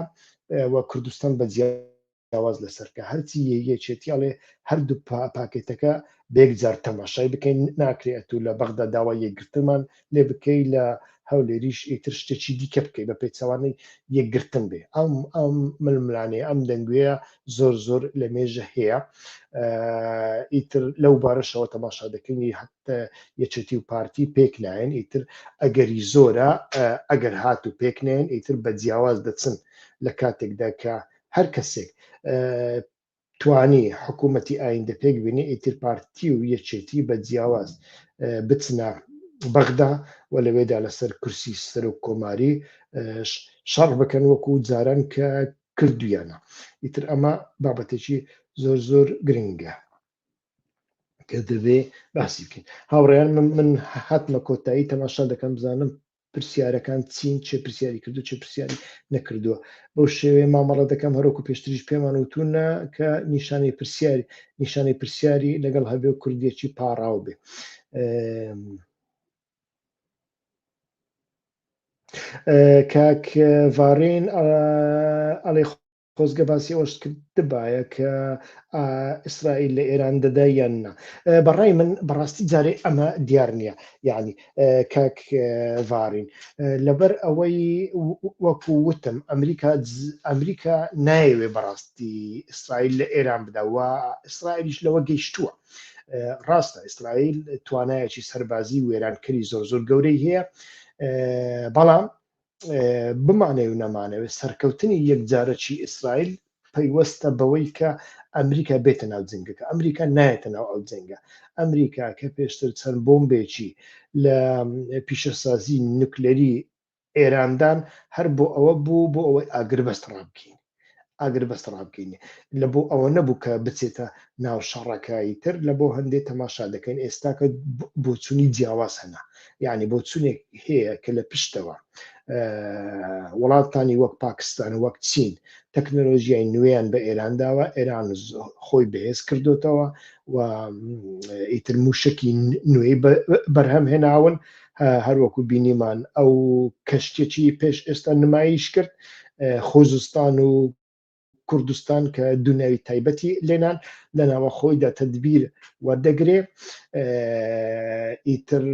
و کوردستان بە جیاواز لەسەر کە هەرچی یەکێتی ئەڵێ هەردوو پاکێتەکە بێک جار تەماشای بکەین ناکرێت و لە بەغدا داوای یەکگرتنمان لێ بکەی لە هەولێریش ئیتر شتێکی دیکە بکەی بە پێچەوانەی یەکگرتن بێ ئەم ئەم ململانێ ئەم دەنگوێیە زۆر زۆر لە مێژە هەیە ئیتر لەو بارەشەوە تەماشا دەکەین یەکێتی و پارتی پێک نایەن ئیتر ئەگەری زۆرە ئەگەر هات و پێک نێن ئیتر بە جیاواز دەچن لە کاتێکدا کە هەر کەسێک توانی حکوومەتی ئایندە پێک بێنێ ئیتر پارتی و یەکێتی بە جیاواز بچنە بەغدا و لەوێدا لەسەر کورسی سەرۆک کۆماری شەڕ بکەن وەکو جاران کە کردویانە ئیتر ئەمە بابەتێکی زۆر زۆر گرنگە کە دەبێ باسی بکەین هاوڕێیان من هاتمە کۆتایی تەماشا دەکەم بزانم پرسیارەکان چین چێ پرسیاری کردو چێ پرسیاری نەکردووە بەو شێوەیە مامەڵە دەکەم هەرۆکو پێشتریش پێمان وتونە کە نیشانەی پرسیاری نیشانەی پرسیاری لەگەڵ هەبێ و کوردیەکی پاڕاو بێ کاک ڤارین ئەڵێ خۆزگە باسی ئەوەشت کردبایە کە ئیسرائیل لە ئێران دەدا یان نا بەڕای من بەڕاستی جارێ ئەمە دیار نییە یعنی کاک ڤارین لەبەر ئەوەی وەکو وتم ئەمریکا ئەمریکا نایەوێ بەڕاستی ئیسرائیل لە ئێران بدا و ئیسرائیلیش لەوە گەیشتووە ڕاستە ئیسرائیل توانایەکی سەربازی وێرانکەری زۆر زۆر گەورەی هەیە بەڵام بمانەوێ و نەمانەوێ سەرکەوتنی یەکجارەکی ئیسرائیل پەیوەستە بەوەی کە ئەمریکا بێتە ناو جەنگەکە ئەمریکا نایەتە ناو ئەو جەنگە ئەمریکا کە پێشتر چەند بۆمبێکی لە پیشەسازی نوکلەری ئێراندان هەر بۆ ئەوە بوو بۆ ئەوەی ئاگربەست ڕابکەین ئاگربەست ڕابگەینێ لە بۆ ئەوە نەبوو کە بچێتە ناو شەڕەکەی تر لە بۆ هەندێ تەماشا دەکەین ئێستاکە بۆچوونی جیاواز هەنە یعنی بۆچوونێک هەیە کە لە پشتەوە وڵاتانی وەک پاکستان و وەک چین تەکنەلۆژیای نوێیان بە ئێران داوە ئێران خۆی بەهێز کردوتەوە و ئیتر موشکی نوێی بەرهەم هێناون هەروەکو بینیمان ئەو کەشتێکی پێش ئێستا نمایش کرد خۆزستان و کوردستان کە دونیاوی تایبەتی لێنان لە ناوە خۆیدا تدبیر وەردەگرێ ئیتر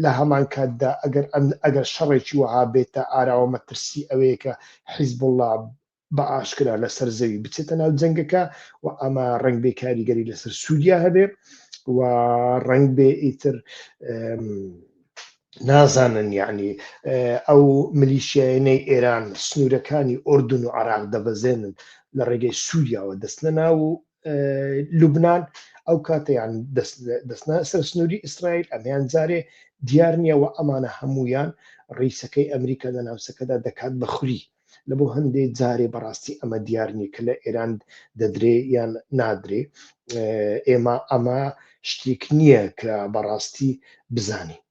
لە هەمان کاتدا ئەگەر ئەگەر شەڕێکی وەها بێتە ئاراوە مەترسی ئەوەیە کە حیزبوڵڵا بە ئاشکرا لەسەر زەوی بچێتە ناو جەنگەکە و ئەمە ڕنگ بێ کاریگەری لەسەر سووریا هەبێ و ڕنگ بێ ئیتر نازانن یعنی ئەو ملیشیایەنەی ئێران سنوورەکانی ئۆردون و عراق دەبەزێنن لە ڕێگەی سووریاوە دەستنە ناو لوبناان ئەو کاتەیان دەستنا سەر سنووری ئیسرائیل ئەمیان جارێ دیار نییە و ئەمانە هەمویان ڕیسەکەی ئەمریکا لە ناوچەکەدا دەکات بە خوری لە بۆ هەندێ جارێ بەڕاستی ئەمە دیار نییە کە لە ئێران دەدرێ یان نادرێ ئێمە ئەمە شتێک نییە کە بەڕاستی بزانین.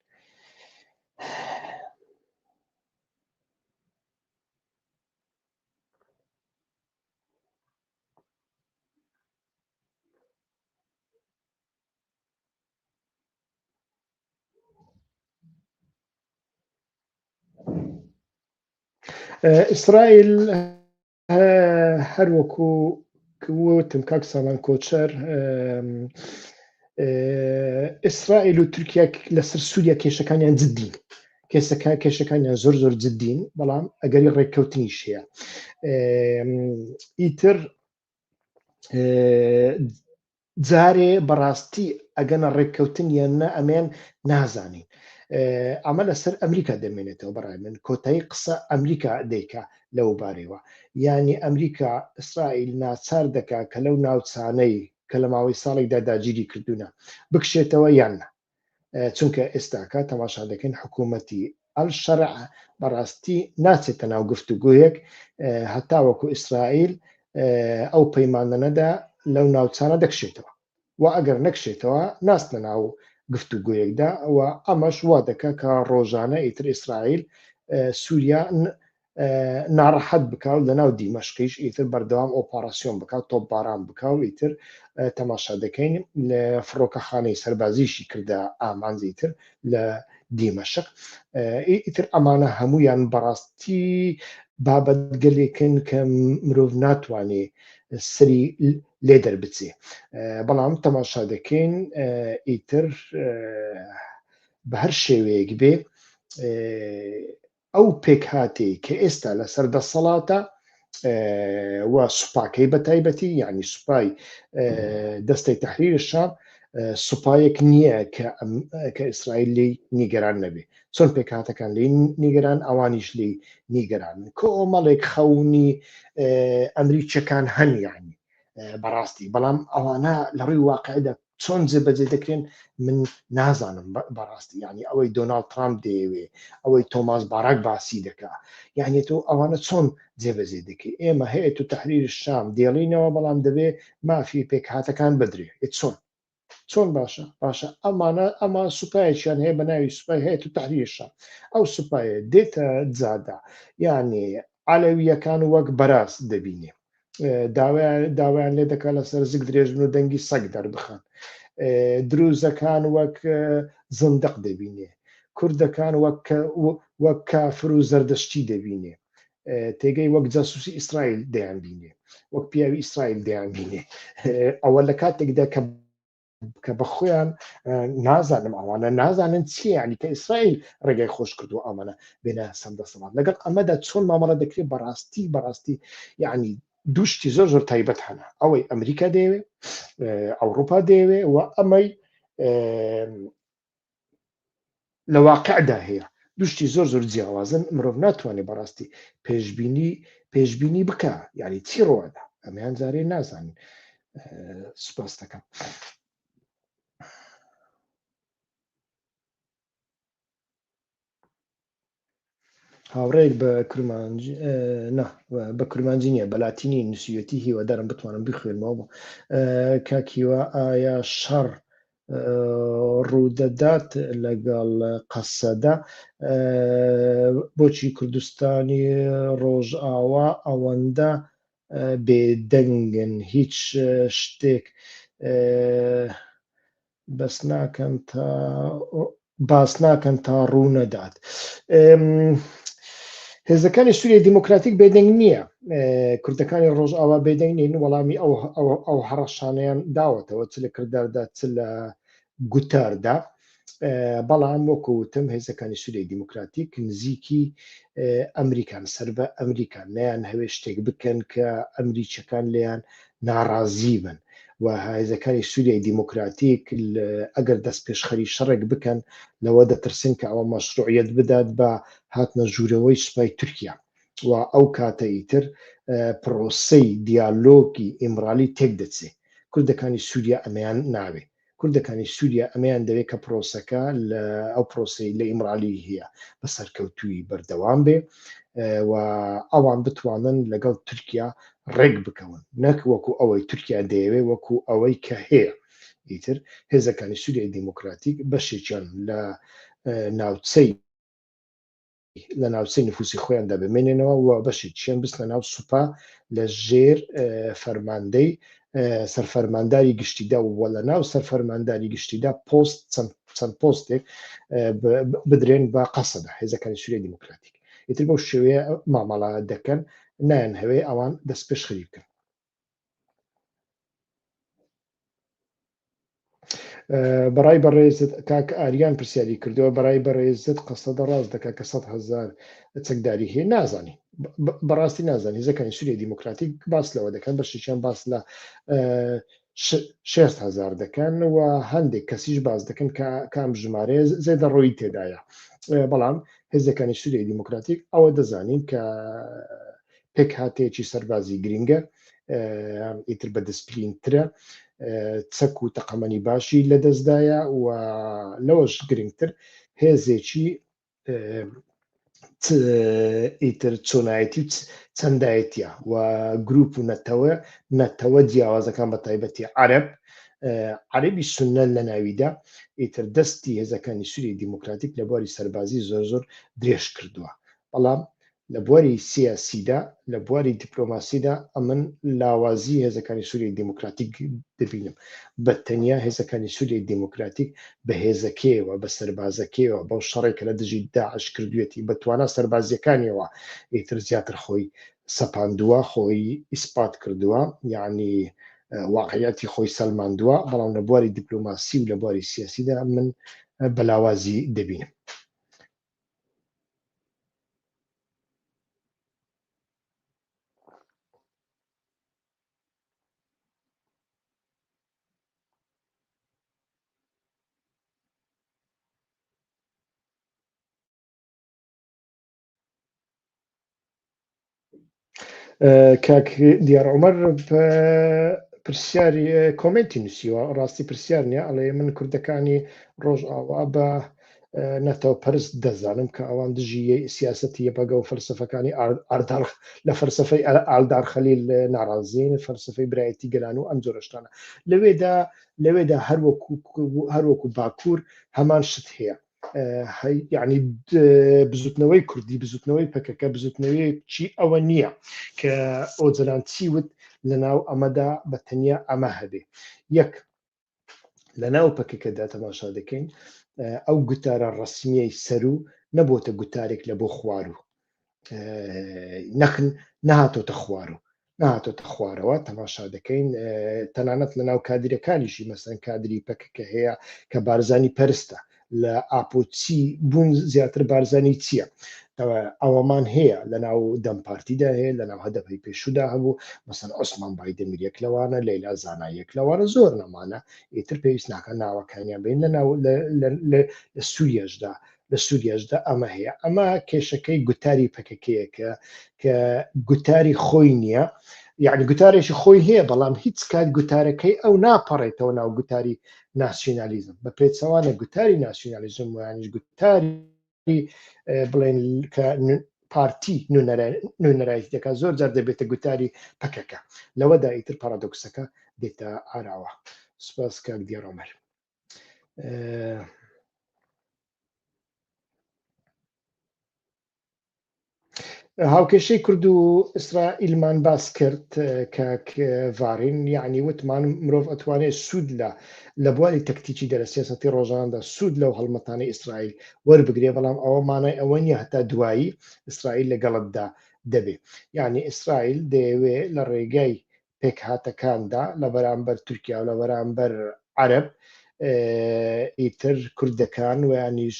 ئیسرائیل هەر وەکو وتم کاک سامان کۆچەر ئیسرائیل و تورکیا لەسەر سووریا کێشەکانیان جددین کێسەکە کێشەکانیان زۆر زۆر جددین بەڵام ئەگەری ڕێککەوتنیش هەیە ئیتر جارێ بەڕاستی ئەگەنە ڕێککەوتن یان نا ئەمەیان نازانین. ئەمە لەسەر ئەمریکا دەمێنێتەوە بەڕای من کۆتایی قسە ئەمریکا دەیکا لەو بارەیەوە یانی ئەمریکا ئیسرائیل ناچار دەکا کە لەو ناوچانەی کە لە ماوەی ساڵێکدا داگیری کردوونە بکشێتەوە یان نا چونکە ئێستاکە تەماشا دەکەین حکوومەتی ئەلشەرع بەڕاستی ناچێتە ناو گفتوگۆیەک هەتاوەکو ئیسرائیل ئەو پەیمانە نەدا لەو ناوچانە دەکشێتەوە و ئەگەر نەکشێتەوە ناستنە ناو گفتوگۆیەکدا و ئەمەش وا دەکا کە ڕۆژانە ئیتر ئیسرائیل سووریا ناڕەحەت بکا و لەناو دیمەشقیش ئیتر بەردەوام ئۆپاراسیۆن بکا تۆپباران بکا و ئیتر تەماشا دەکەین لە فڕۆکەخانەی سەربازیشی کردە ئامانج ئیتر لە دیمەشق ئیتر ئەمانە هەمویان بەڕاستی بابەتگەلێکن کە مرۆڤ ناتوانێ سری لێ دەربچێ بەڵام تەماشا دەکەین ئیتر بە هەر شێوەیەک بێ ئەو پێکهاتەی کە ئێستا لەسەر دەسەڵاتە و سوپاکەی بە تایبەتی یعنی سوپای دەستەی تەحریر شام سوپایەک نییە کە ئیسرائیل لی نیگەران نەبێ چۆن پێکهاتەکان لی نیگەران ئەوانیش لی نیگەران کۆمەڵێک خەونی ئەمریکیەکان هەن یعنی بەڕاستی بەڵام ئەوانە لە ڕووی واقعدا چۆن جێبەجێ دەکرێن من نازانم بەڕاستی یعنی ئەوەی دۆناڵد ترامپ دەیەوێ ئەوەی تۆماس باراک باسی دەکا یعنی تۆ ئەوانە چۆن جێبەجێ دەکەی ئێمە هەیە تو تحریر شام دێڵینەوە بەڵام دەبێ مافی پێکهاتەکان بدرێ چۆن چۆن باشە باشە ئەمانە ئەمان سوپایەکیان هەیە بە ناوی سوپای هەیە تو تحریر شام ئەو سوپایە دێتە جادا یعنی عەلەوییەکان وەک بەراز دەبینێ داوایان لێ دەکات لەسەر زگ درێژ بن و دەنگی سەگ دەربخەن دروزەکان وەک زندق دەبینێ کوردەکان وەک وەک کافر و زەردەشتی دەبینێ تێگەی وەک جاسوسی ئیسرائیل دەیان بینێ وەک پیاوی ئیسرائیل دەیان بینێ ئەوە لە کاتێکدا کە کە بە خۆیان نازانم ئەوانە نازانن چیە ینی کە ئیسرائیل ڕێگای خۆش کردو ئەمانە بێنە سەر دەسەڵات لەگەڵ ئەمەدا چۆن مامەڵە دەکرێت بەڕاستی بەڕاستی یعنی دوشتی زۆر زۆر تایبەت هەنە ئەوەی ئەمریکا دەیەوێ ئەوروپا دەیەوێ و ئەمەی لە واقعدا هەیە دوشتی زۆر زۆر جیاوازن مرۆڤ ناتوانێت بەڕاستی پێشبینی پێشبینی بکە یعنی چی ڕووادا ئەمەیان جارێ نازانین سپاس دەکەم. هاوڕێک بە کرمانجی نا بە کرمانجی نییە بە لاتینی نووسیوەتی هیوادارم بتوانم بخوێنمەوە کاک هیوا ئایا شەڕ ڕوودەدات لەگەڵ قەسەدە بۆچی کوردستانی ڕۆژئاوا ئەوەندە بێدەنگن هیچ شتێک بەس ناکەن تا باس ناکەن تا ڕوو نەدات هێزەکانی سووریای دیموکراتیک بێدەنگ نییە کوردەکانی ڕۆژئاوا بێدەنگ نین وەڵامی ئەو ئەو هەڕەشانەیان داوەتەوە چ لە کرداردا چ لە گوتاردا بەڵام وەکو وتم هێزەکانی سووریای دیموکراتیک نزیکی ئەمریکان سەر بە ئەمریکان نیان هەوێ شتێک بکەن کە ئەمریکیەکان لێیان ناڕازی بن و هێزەکانی سووریای دیموکراتیک ئەگەر دەست پێشخەری شەڕێک بکەن لەوە دەترسن کە ئەوە مەشروعیت بدات بە هاتنە ژوورەوەی سوپای تورکیا و ئەو کاتە ئیتر پرۆسەی دیالۆگی ئیمرالی تێک دەچێ کوردەکانی سووریا ئەمەیان ناوێ کوردەکانی سووریا ئەمەیان دەوێت کە پرۆسەکە لە ئەو پرۆسەی لە ئیمرالی هەیە بە سەرکەوتووی بەردەوام بێ و ئەوان بتوانن لەگەڵ تورکیا ڕێک بکەون نەک وەکو ئەوەی تورکیا دەیەوێ وەکو ئەوەی کە هەیە ئیتر هێزەکانی سووریای دیموکراتیک بەشێکیان لە ناوچەی لە ناوچەی نفوسی خۆیاندا بمێنێنەوە و بەشێکیان بچنە ناو سوپا لە ژێر فەرماندەی سەرفەرمانداری گشتیدا و لە ناو سەرفەرمانداری گشتیدا پۆست چەند پۆستێک بدرێن بە قەسەدە هێزەکانی سووریای دیموکراتیک. ئیتر بەو شێوەیە مامەڵە دەکەن نایان هەوێ ئەوان دەست پێشخەری بکەن. بەڕای بەڕێزت کاک ئاریان پرسیاری کردەوە بەڕای بەڕێزت قەسەدە ڕاست دەکات کە 100 هەزار چەکداری هەیە؟ نازانی، بەڕاستی نازانی. هێزەکانی سووریای دیموکراتیک باس لەوە دەکەن، بەشێکیان باس لە 60 هەزار دەکەن و هەندێک کەسیش باس دەکەن کە کام ژمارەیە زێدە ڕۆی تێدایە. بەڵام هێزەکانی سووریای دیموکراتیک ئەوە دەزانین کە پێکهاتەیەکی سەربازی گرنگە، ئیتر بە دسپلینترە، چەک و تەقەمەنی باشی لەدەستدایە و لەوەش گرنگتر هێزێکی ئیتر چۆنایەتی و چەندایەتیە و گروپ و نەتەوە جیاوازەکان بە تایبەتی عەرەب، عەرەبی سوننە لە ناویدا، ئیتر دەستی هێزەکانی سووریای دیموکراتیک لە بواری سەربازی زۆر زۆر درێژ کردووە. بەڵام لە بواری سیاسیدا، لە بواری دیپلۆماسیدا ئەمن لاوازی هێزەکانی سووریای دیموکراتیک دەبینم. بە تەنیا هێزەکانی سووریای دیموکراتیک بە هێزەکەیەوە، بە سەربازەکەیەوە، بەو شەڕێک کە لە دژی داعش کردوویەتی، بە توانا سەربازییەکانیەوە ئیتر زیاتر خۆی سەپاندووە، خۆی ئیسپات کردووە، یعنی واقعیەتی خۆی سەلماندووە. بەڵام لە بواری دیپلۆماسی و لە بواری سیاسیدا من بە لاوازی دەبینم. کاک دیار عومەر پرسیاری کۆمێنتی نووسیوە، ڕاستی پرسیار نییە، ئەڵێ من کوردەکانی ڕۆژئاوا بە نەتەوە پەرست دەزانم کە ئەوان دژی سیاسەتی یەپەگە و فەلسەفەکانی ئاردار لە فەلسەفەی ئالدار خەلیل ناڕازین، فەلسەفەی برایەتی گەلان و ئەم جۆرە شتانە. لەوێدا هەروەکو باکوور هەمان شت هەیە. یعنی بزوتنەوەی کوردی، بزوتنەوەی پەکەکە بزوتنەوەیەکی ئەوە نییە کە ئۆجەلان چی وت لەناو ئەمەدا بە تەنیا ئەمە هەبێ. یەک لە ناو پەکەکەدا تەماشا دەکەین ئەو گوتارە ڕسمیەی سەرو نەبۆتە گوتارێک لە بۆ خوارو، نەخن نەهاتۆتە خوارو، نەهاتۆتە خوارەوە. تەماشا دەکەین تەنانەت لە ناو کادرەکانیشی، مەسەن کادری پەکەکە هەیە کە بارزانی پەرستە، لە ئاپۆچی بوون زیاتر بارزانی چییە. ئەوەمان هەیە لە ناو دەم پارتیدا هەیە، لە ناو هەدەپەی پێشودا هەبوو، مەسەن عوسمان بایدەمیر یەک لەوانە، لەیلا زانا یەک لەوانە، زۆر نەمانە، ئیتر پێویست ناکە ناوەکانیان بین. لە ناو لە سووریاشدا، لە سووریاشدا ئەمە هەیە. ئەمە کێشەکەی گوتاری پەکەکەیە کە گوتاری خۆی نییە، یعنی گوتارێکی خۆی هەیە بەڵام هیچ کات گوتارەکەی ئەو ناپەڕێتەوە ناو گوتاری ناسیۆنالیزم. بە پێچەوانە گوتاری ناسیۆنالیزم ویانیش گوتاری بڵێن کە پارتی نوێنەرایەتی دەکات زۆر جار دەبێتە گوتاری پەکەکە. لەوەدا ئیتر پارادۆکسەکە دێتە ئاراوە. سپاس کاک دیار عومەر. هاوکێشەی کورد و ئیسرائیلمان باس کرد کاک ڤارین، یعنی وتمان مرۆڤ ئەتوانێت سوود لە بواری تەکتیکی دەرە سیاسەتی ڕۆژاندا سوود لەو هەڵمەتانەی ئیسرائیل وەربگرێ، بەڵام ئەوە مانای ئەوە نییە هەتا دوایی ئیسرائیل لەگەڵتدا دەبێ. یعنی ئیسرائیل دەیەوێ لە ڕێگای پێکهاتەکاندا لە بەرامبەر تورکیا و لە بەرامبەر عەرەب ئیتر کوردەکان و یانیش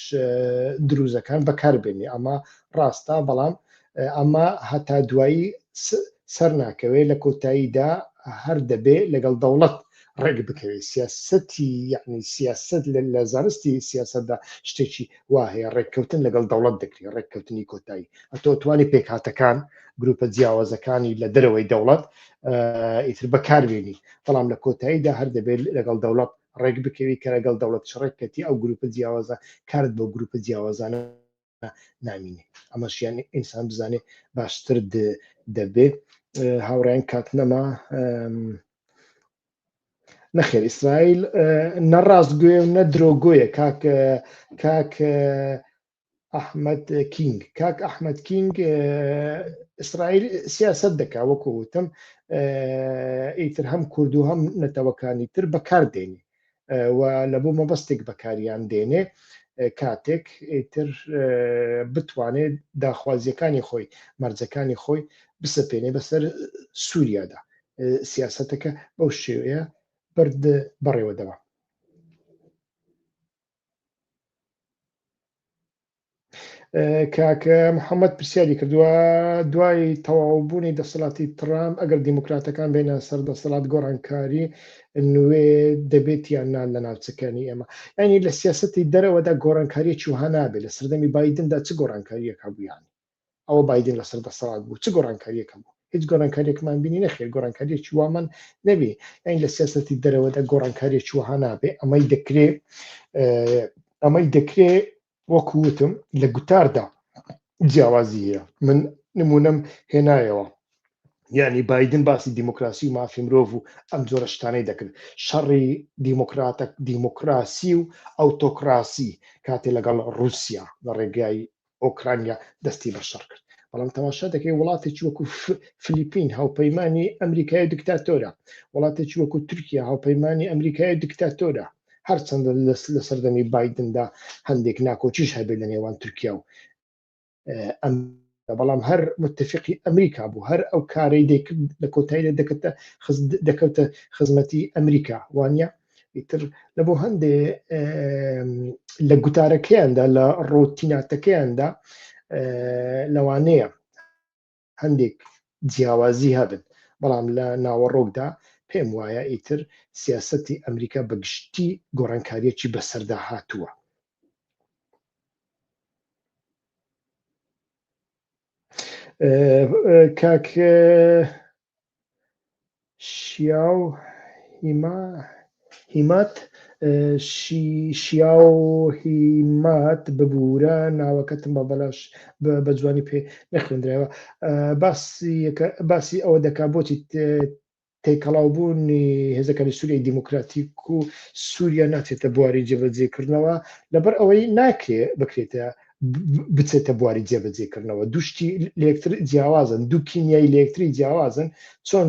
دروزەکان بەکاربێنی. ئەمە ڕاستە، بەڵام ئەمە هەتا دوایی سەر ناکەوێت. لە کۆتاییدا هەر دەبێ لەگەڵ دەوڵەت ڕێک بکەوێت. سیاسەتی یعنی سیاست لە زانستی سیاسەتدا شتێکی وا هەیە، ڕێککەوتن لەگەڵ دەوڵەت دەکرێت، ڕێککەوتنی کۆتایی. ئەتۆ توانی پێکهاتەکان، گروپە جیاوازەکانی لە دەرەوەی دەوڵەت ئیتر بەکاربێنی، بەڵام لە کۆتاییدا هەر دەبێت لەگەڵ دەوڵەت ڕێک بکەوی. کە لەگەڵ دەوڵەت ڕێککەتی ئەو گروپە جیاوازە کارت بۆ گروپە جیاوازانە نامینێ. ئەمەشیان ئینسان بزانێ باشتر دەبێ. هاوڕێیان کات نەما. نەخێر، ئیسرائیل نە ڕاستگوێ و نە درۆگۆیە. کاک ئەحمد کینگ، کاک ئەحمد کینگ، ئیسرائیل سیاست دەکا وەکو وتم، ئیتر هەم کورد و هەم نەتەوەکانی تر بەکار دێنێ و لە بۆ مەبەستێک بەکاریان دێنێ. کاتێک ئیتر بتوانێت داخوازیەکانی خۆی مەرجەکانی خۆی بسەپێنێ بەسەر سووریادا سیاسەتەکە بەو شێوەیە برد بەڕێوە دەبا. کاک محەممەد پرسیاری کردووە دوای تەواوبوونی دەسەڵاتی ترامپ ئەگەر دیموکراتەکان بێنە سەر دەسەڵات گۆڕانکاری نوێ دەبێت یان نا لە ناوچەکانی ئێمە یعنی لە سیاستی دەرەوەدا گۆڕانکاریەکی وها نابێت لە سەردەمی بایدندا چ گۆڕانکاریەک هەبوو یانی ئەوە بایدن لەسەر دەسەڵات بوو چ گۆڕانکاریەک هەبوو هیچ گۆڕانکاریەکمان بینی نەخێر گۆڕانکاریەکی وامان نەبی یعنی لە سیاستی دەرەوەدا گۆڕانکاریەکی وها نابێ ئەمەی دەکرێ ئەمەی دەکرێ وەکو وتم لە گوتاردا جیاوازی هەیە من نمونەم هێنایەوە یعنی بایدن باسی دیموکراسی و مافی مرۆڤ و ئەم جۆرە شتانەی دەکرد شەڕی دیموکراتە دیموکراسی و ئەوتۆکراسی کاتێ لەگەڵ رووسیا لە ڕێگای ئۆکرانیا دەستی بە شەڕ کرد بەڵام تەماشا دەکەی وڵاتێکی وەکو فلیپین هاوپەیمانی ئەمریکای دیکتاتۆرە وڵاتێکی وەکو تورکیا هاوپەیمانی ئەمریکای دیکتاتۆرە هەرچەندە لە سەردەمی بایدندا هەندێک ناکۆکیش هەبێت لە نێوان تورکیا و ئەم بەڵام هەر متفقی ئەمریکا بوو هەر ئەو کارەی دەیکرد لە کۆتاییدا دەکەتە دەکەوتە خزمەتی ئەمریکا وانە ئیتر لە بۆ هەندێ لە گوتارەکەیاندا لە ڕۆتیناتەکەیاندا لەوانەیە هەندێک جیاوازی هەبن بەڵام لە ناوەڕۆکدا پێم وایە ئیتر سیاسەتی ئەمریکا بە گشتی گۆڕانکاریەکی بەسەردا هاتووە. کاک شیاو هیما هیمات شیاو هیمات ببوورە ناوەکەتم بە بەلاش بە جوانی پێ نەخوێندرایەوە باسی ئەوە دەکا بۆچی تێکەڵاوبوونی هێزەکانی سووریای دیموکراتیک و سووریا ناچێتە بواری جێبەجێکردنەوە لەبەر ئەوەی ناکرێ بکرێتە بچێتە بواری جێبەجێکردنەوە دوشتی لەکتر جیاوازن دوو کیمیایی لەکتری جیاوازن چۆن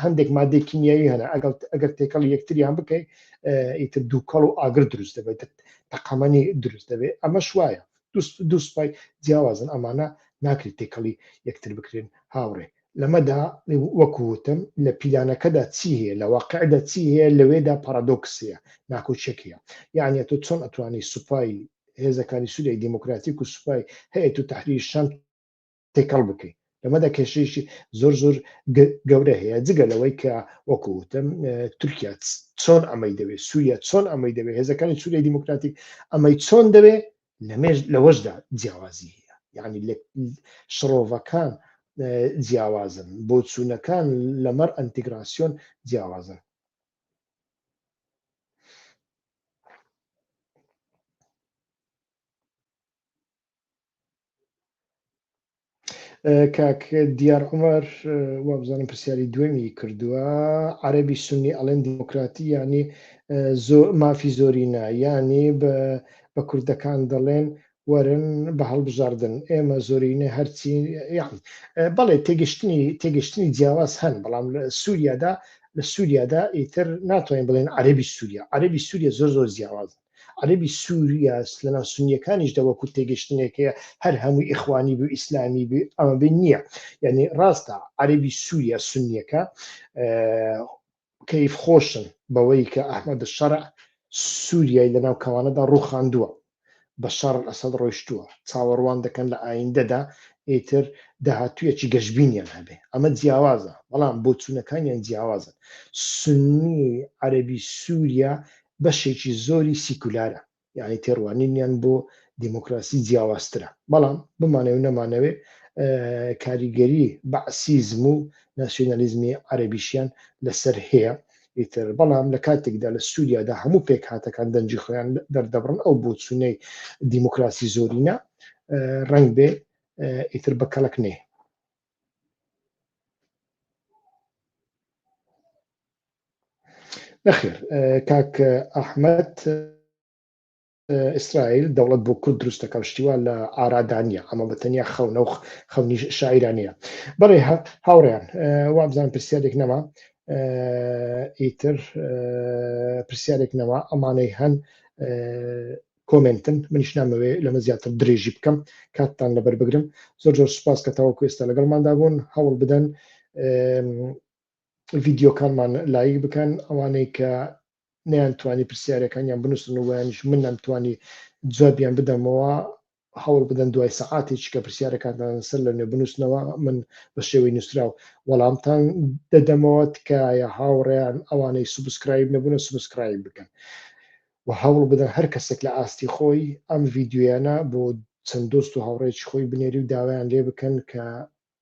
هەندێک مادەی کیمیایی هەنە ئەگەڵ ئەگەر تێکەڵ یەکتریان بکەیت ئیتر دووکەڵ و ئاگر دروست دەبێت تەقەمەنی دروست دەبێت ئەمەش وایە دوو سوپای جیاوازن ئەمانە ناکرێت تێکەڵی یەکتر بکرێن هاوڕێ لەمەدا وەکو وتم لە پیلانەکەدا چی هەیە لە واقعدا چی هەیە لەوێدا پارادۆکس هەیە ناکۆکیەک هەیە یعنی تۆ چۆن ئەتوانی سوپای هێزەکانی سوریای دیموکراتیک و سوپای هەیئەت و تەحریر شام تێکەڵ بکەی لەمەدا کێشەیەکی زۆر زۆر گەورە هەیە جگە لەوەی کە وەکو وتم تورکیا چۆن ئەمەی دەوێت سووریا چۆن ئەمەی دەوێت هێزەکانی سوریای دیموکراتیک ئەمەی چۆن دەوێت لەمێژ لەوەشدا جیاوازی هەیە یعنی لە شڕۆڤەکان جیاوازن بۆچوونەکان لەمەڕ ئەنتیگراسیۆن جیاوازن. کاک دیار عومەر وابزانم پرسیاری دوێمی کردووە عەربی سنی ئەڵێن دیموکراتی یعنی مافی زۆرینە یعنی بە کوردەکان دەڵێن وەرن بە هەڵبژاردن ئێمە زۆرینە هەرچی یعنی بەڵێ تێگەشتنی تێگەشتنی جیاواز هەن بەڵام لە سووریادا لە سووریادا ئیتر ناتوانین بڵێن عەربی سووریا عەربی سووریا زۆر زۆر جیاواز عەرەبی سووریا لەناو سونیەکانیشدا وەکو تێگەشتنێک هەیە هەر هەمووی ئیخوانی بوو ئیسلامی بوو ئەمە بێ نییە یعنی ڕاستە عەرەبی سووریا سونیەکە کەیف خۆشن بەوەی کە ئەحمەد شەرع سووریای لەناو کەوانەدا ڕووخاندووە بەشار ئەسەد ڕۆیشتووە چاوەڕوان دەکەن لە ئایندەدا ئیتر داهاتوویەکی گەشبینیان هەبێ ئەمە جیاوازە بەڵام بۆچوونەکانیان جیاوازن سنی عەربی سووریا بەشێکی زۆری سیکولارە یعنی تێڕوانینیان بۆ دیموکراسی جیاوازترە بەڵام بمانەوێ و نەمانەوێ کاریگەری بەعسیزم و ناسیۆنالیزمی عەرەبیشیان لەسەر هەیە ئیتر بەڵام لە کاتێکدا لە سووریادا هەموو پێکهاتەکان دەنگی خۆیان دەردەبڕن ئەو بۆچوونەی دیموکراسی زۆرینە ڕەنگ بێ ئیتر بە کەڵک نێ نەخێر کاک ئەحمەد ئیسرائیل دەوڵەت بۆ کورد دروست دەکا و شتی وا لە ئارادا نییە ئەمە بە تەنیا خەونە و خەونی شاعیرانەیە بەڵێ هاوڕێیان وابزانم پرسیارێک نەما ئیتر پرسیارێک نەما ئەمانەی هەن. کۆمێنتن، منیش نامەوێ لەمە زیاتر درێژی بکەم، کاتتان لەبەر بگرم. زۆر زۆر سوپاس کە تاوەکو ئێستا لەگەڵماندا بوون. هەوڵ بدەن ڤیدیۆکانمان لایک بکەن، ئەوانەی کە نەیانتوانی پرسیارەکانیان بنووسن و ویانیش من نەمتوانی جوابیان بدەمەوە، هەوڵ بدەن دوای سەعاتێکی کە پرسیارەکانتان سەر لە نوێ بنووسنەوە، من بە شێوەی نووسراو وەڵامتان دەدەمەوە. تکایە هاوڕێیان ئەوانەی subscribe نەبوونە subscribe بکەن و هەوڵ بدەن هەر کەسێک لە ئاستی خۆی ئەم ڤیدیۆیانە بۆ چەند دۆست و هاوڕێکی خۆی بنێری و داوایان لێ بکەن کە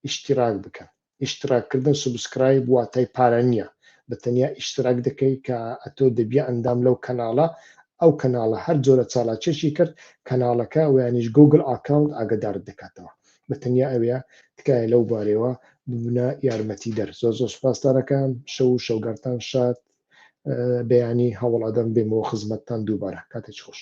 ئیشتیراک بکەن. ئیشتراک کردن subscribe واتای پارە نییە، بە تەنیا ئیشتراک دەکەی کە ئەتۆ دەبیە ئەندام لەو کەناڵە، ئەو کەناڵە هەر جۆرە چالاکیەکی کرد کەناڵەکە ویانیش گوگل account ئاگەدارت دەکاتەوە، بە تەنیا ئەوەیە. تکایە لەو بارەیەوە ببنە یارمەتی دەر. زۆر زۆر سوپاستان ئەکەم. شەو و شەوگارتان شاد. بەیانی هەوڵ ئەدەم بێمەوە خزمەتتان دووبارە. کاتێکی خۆش.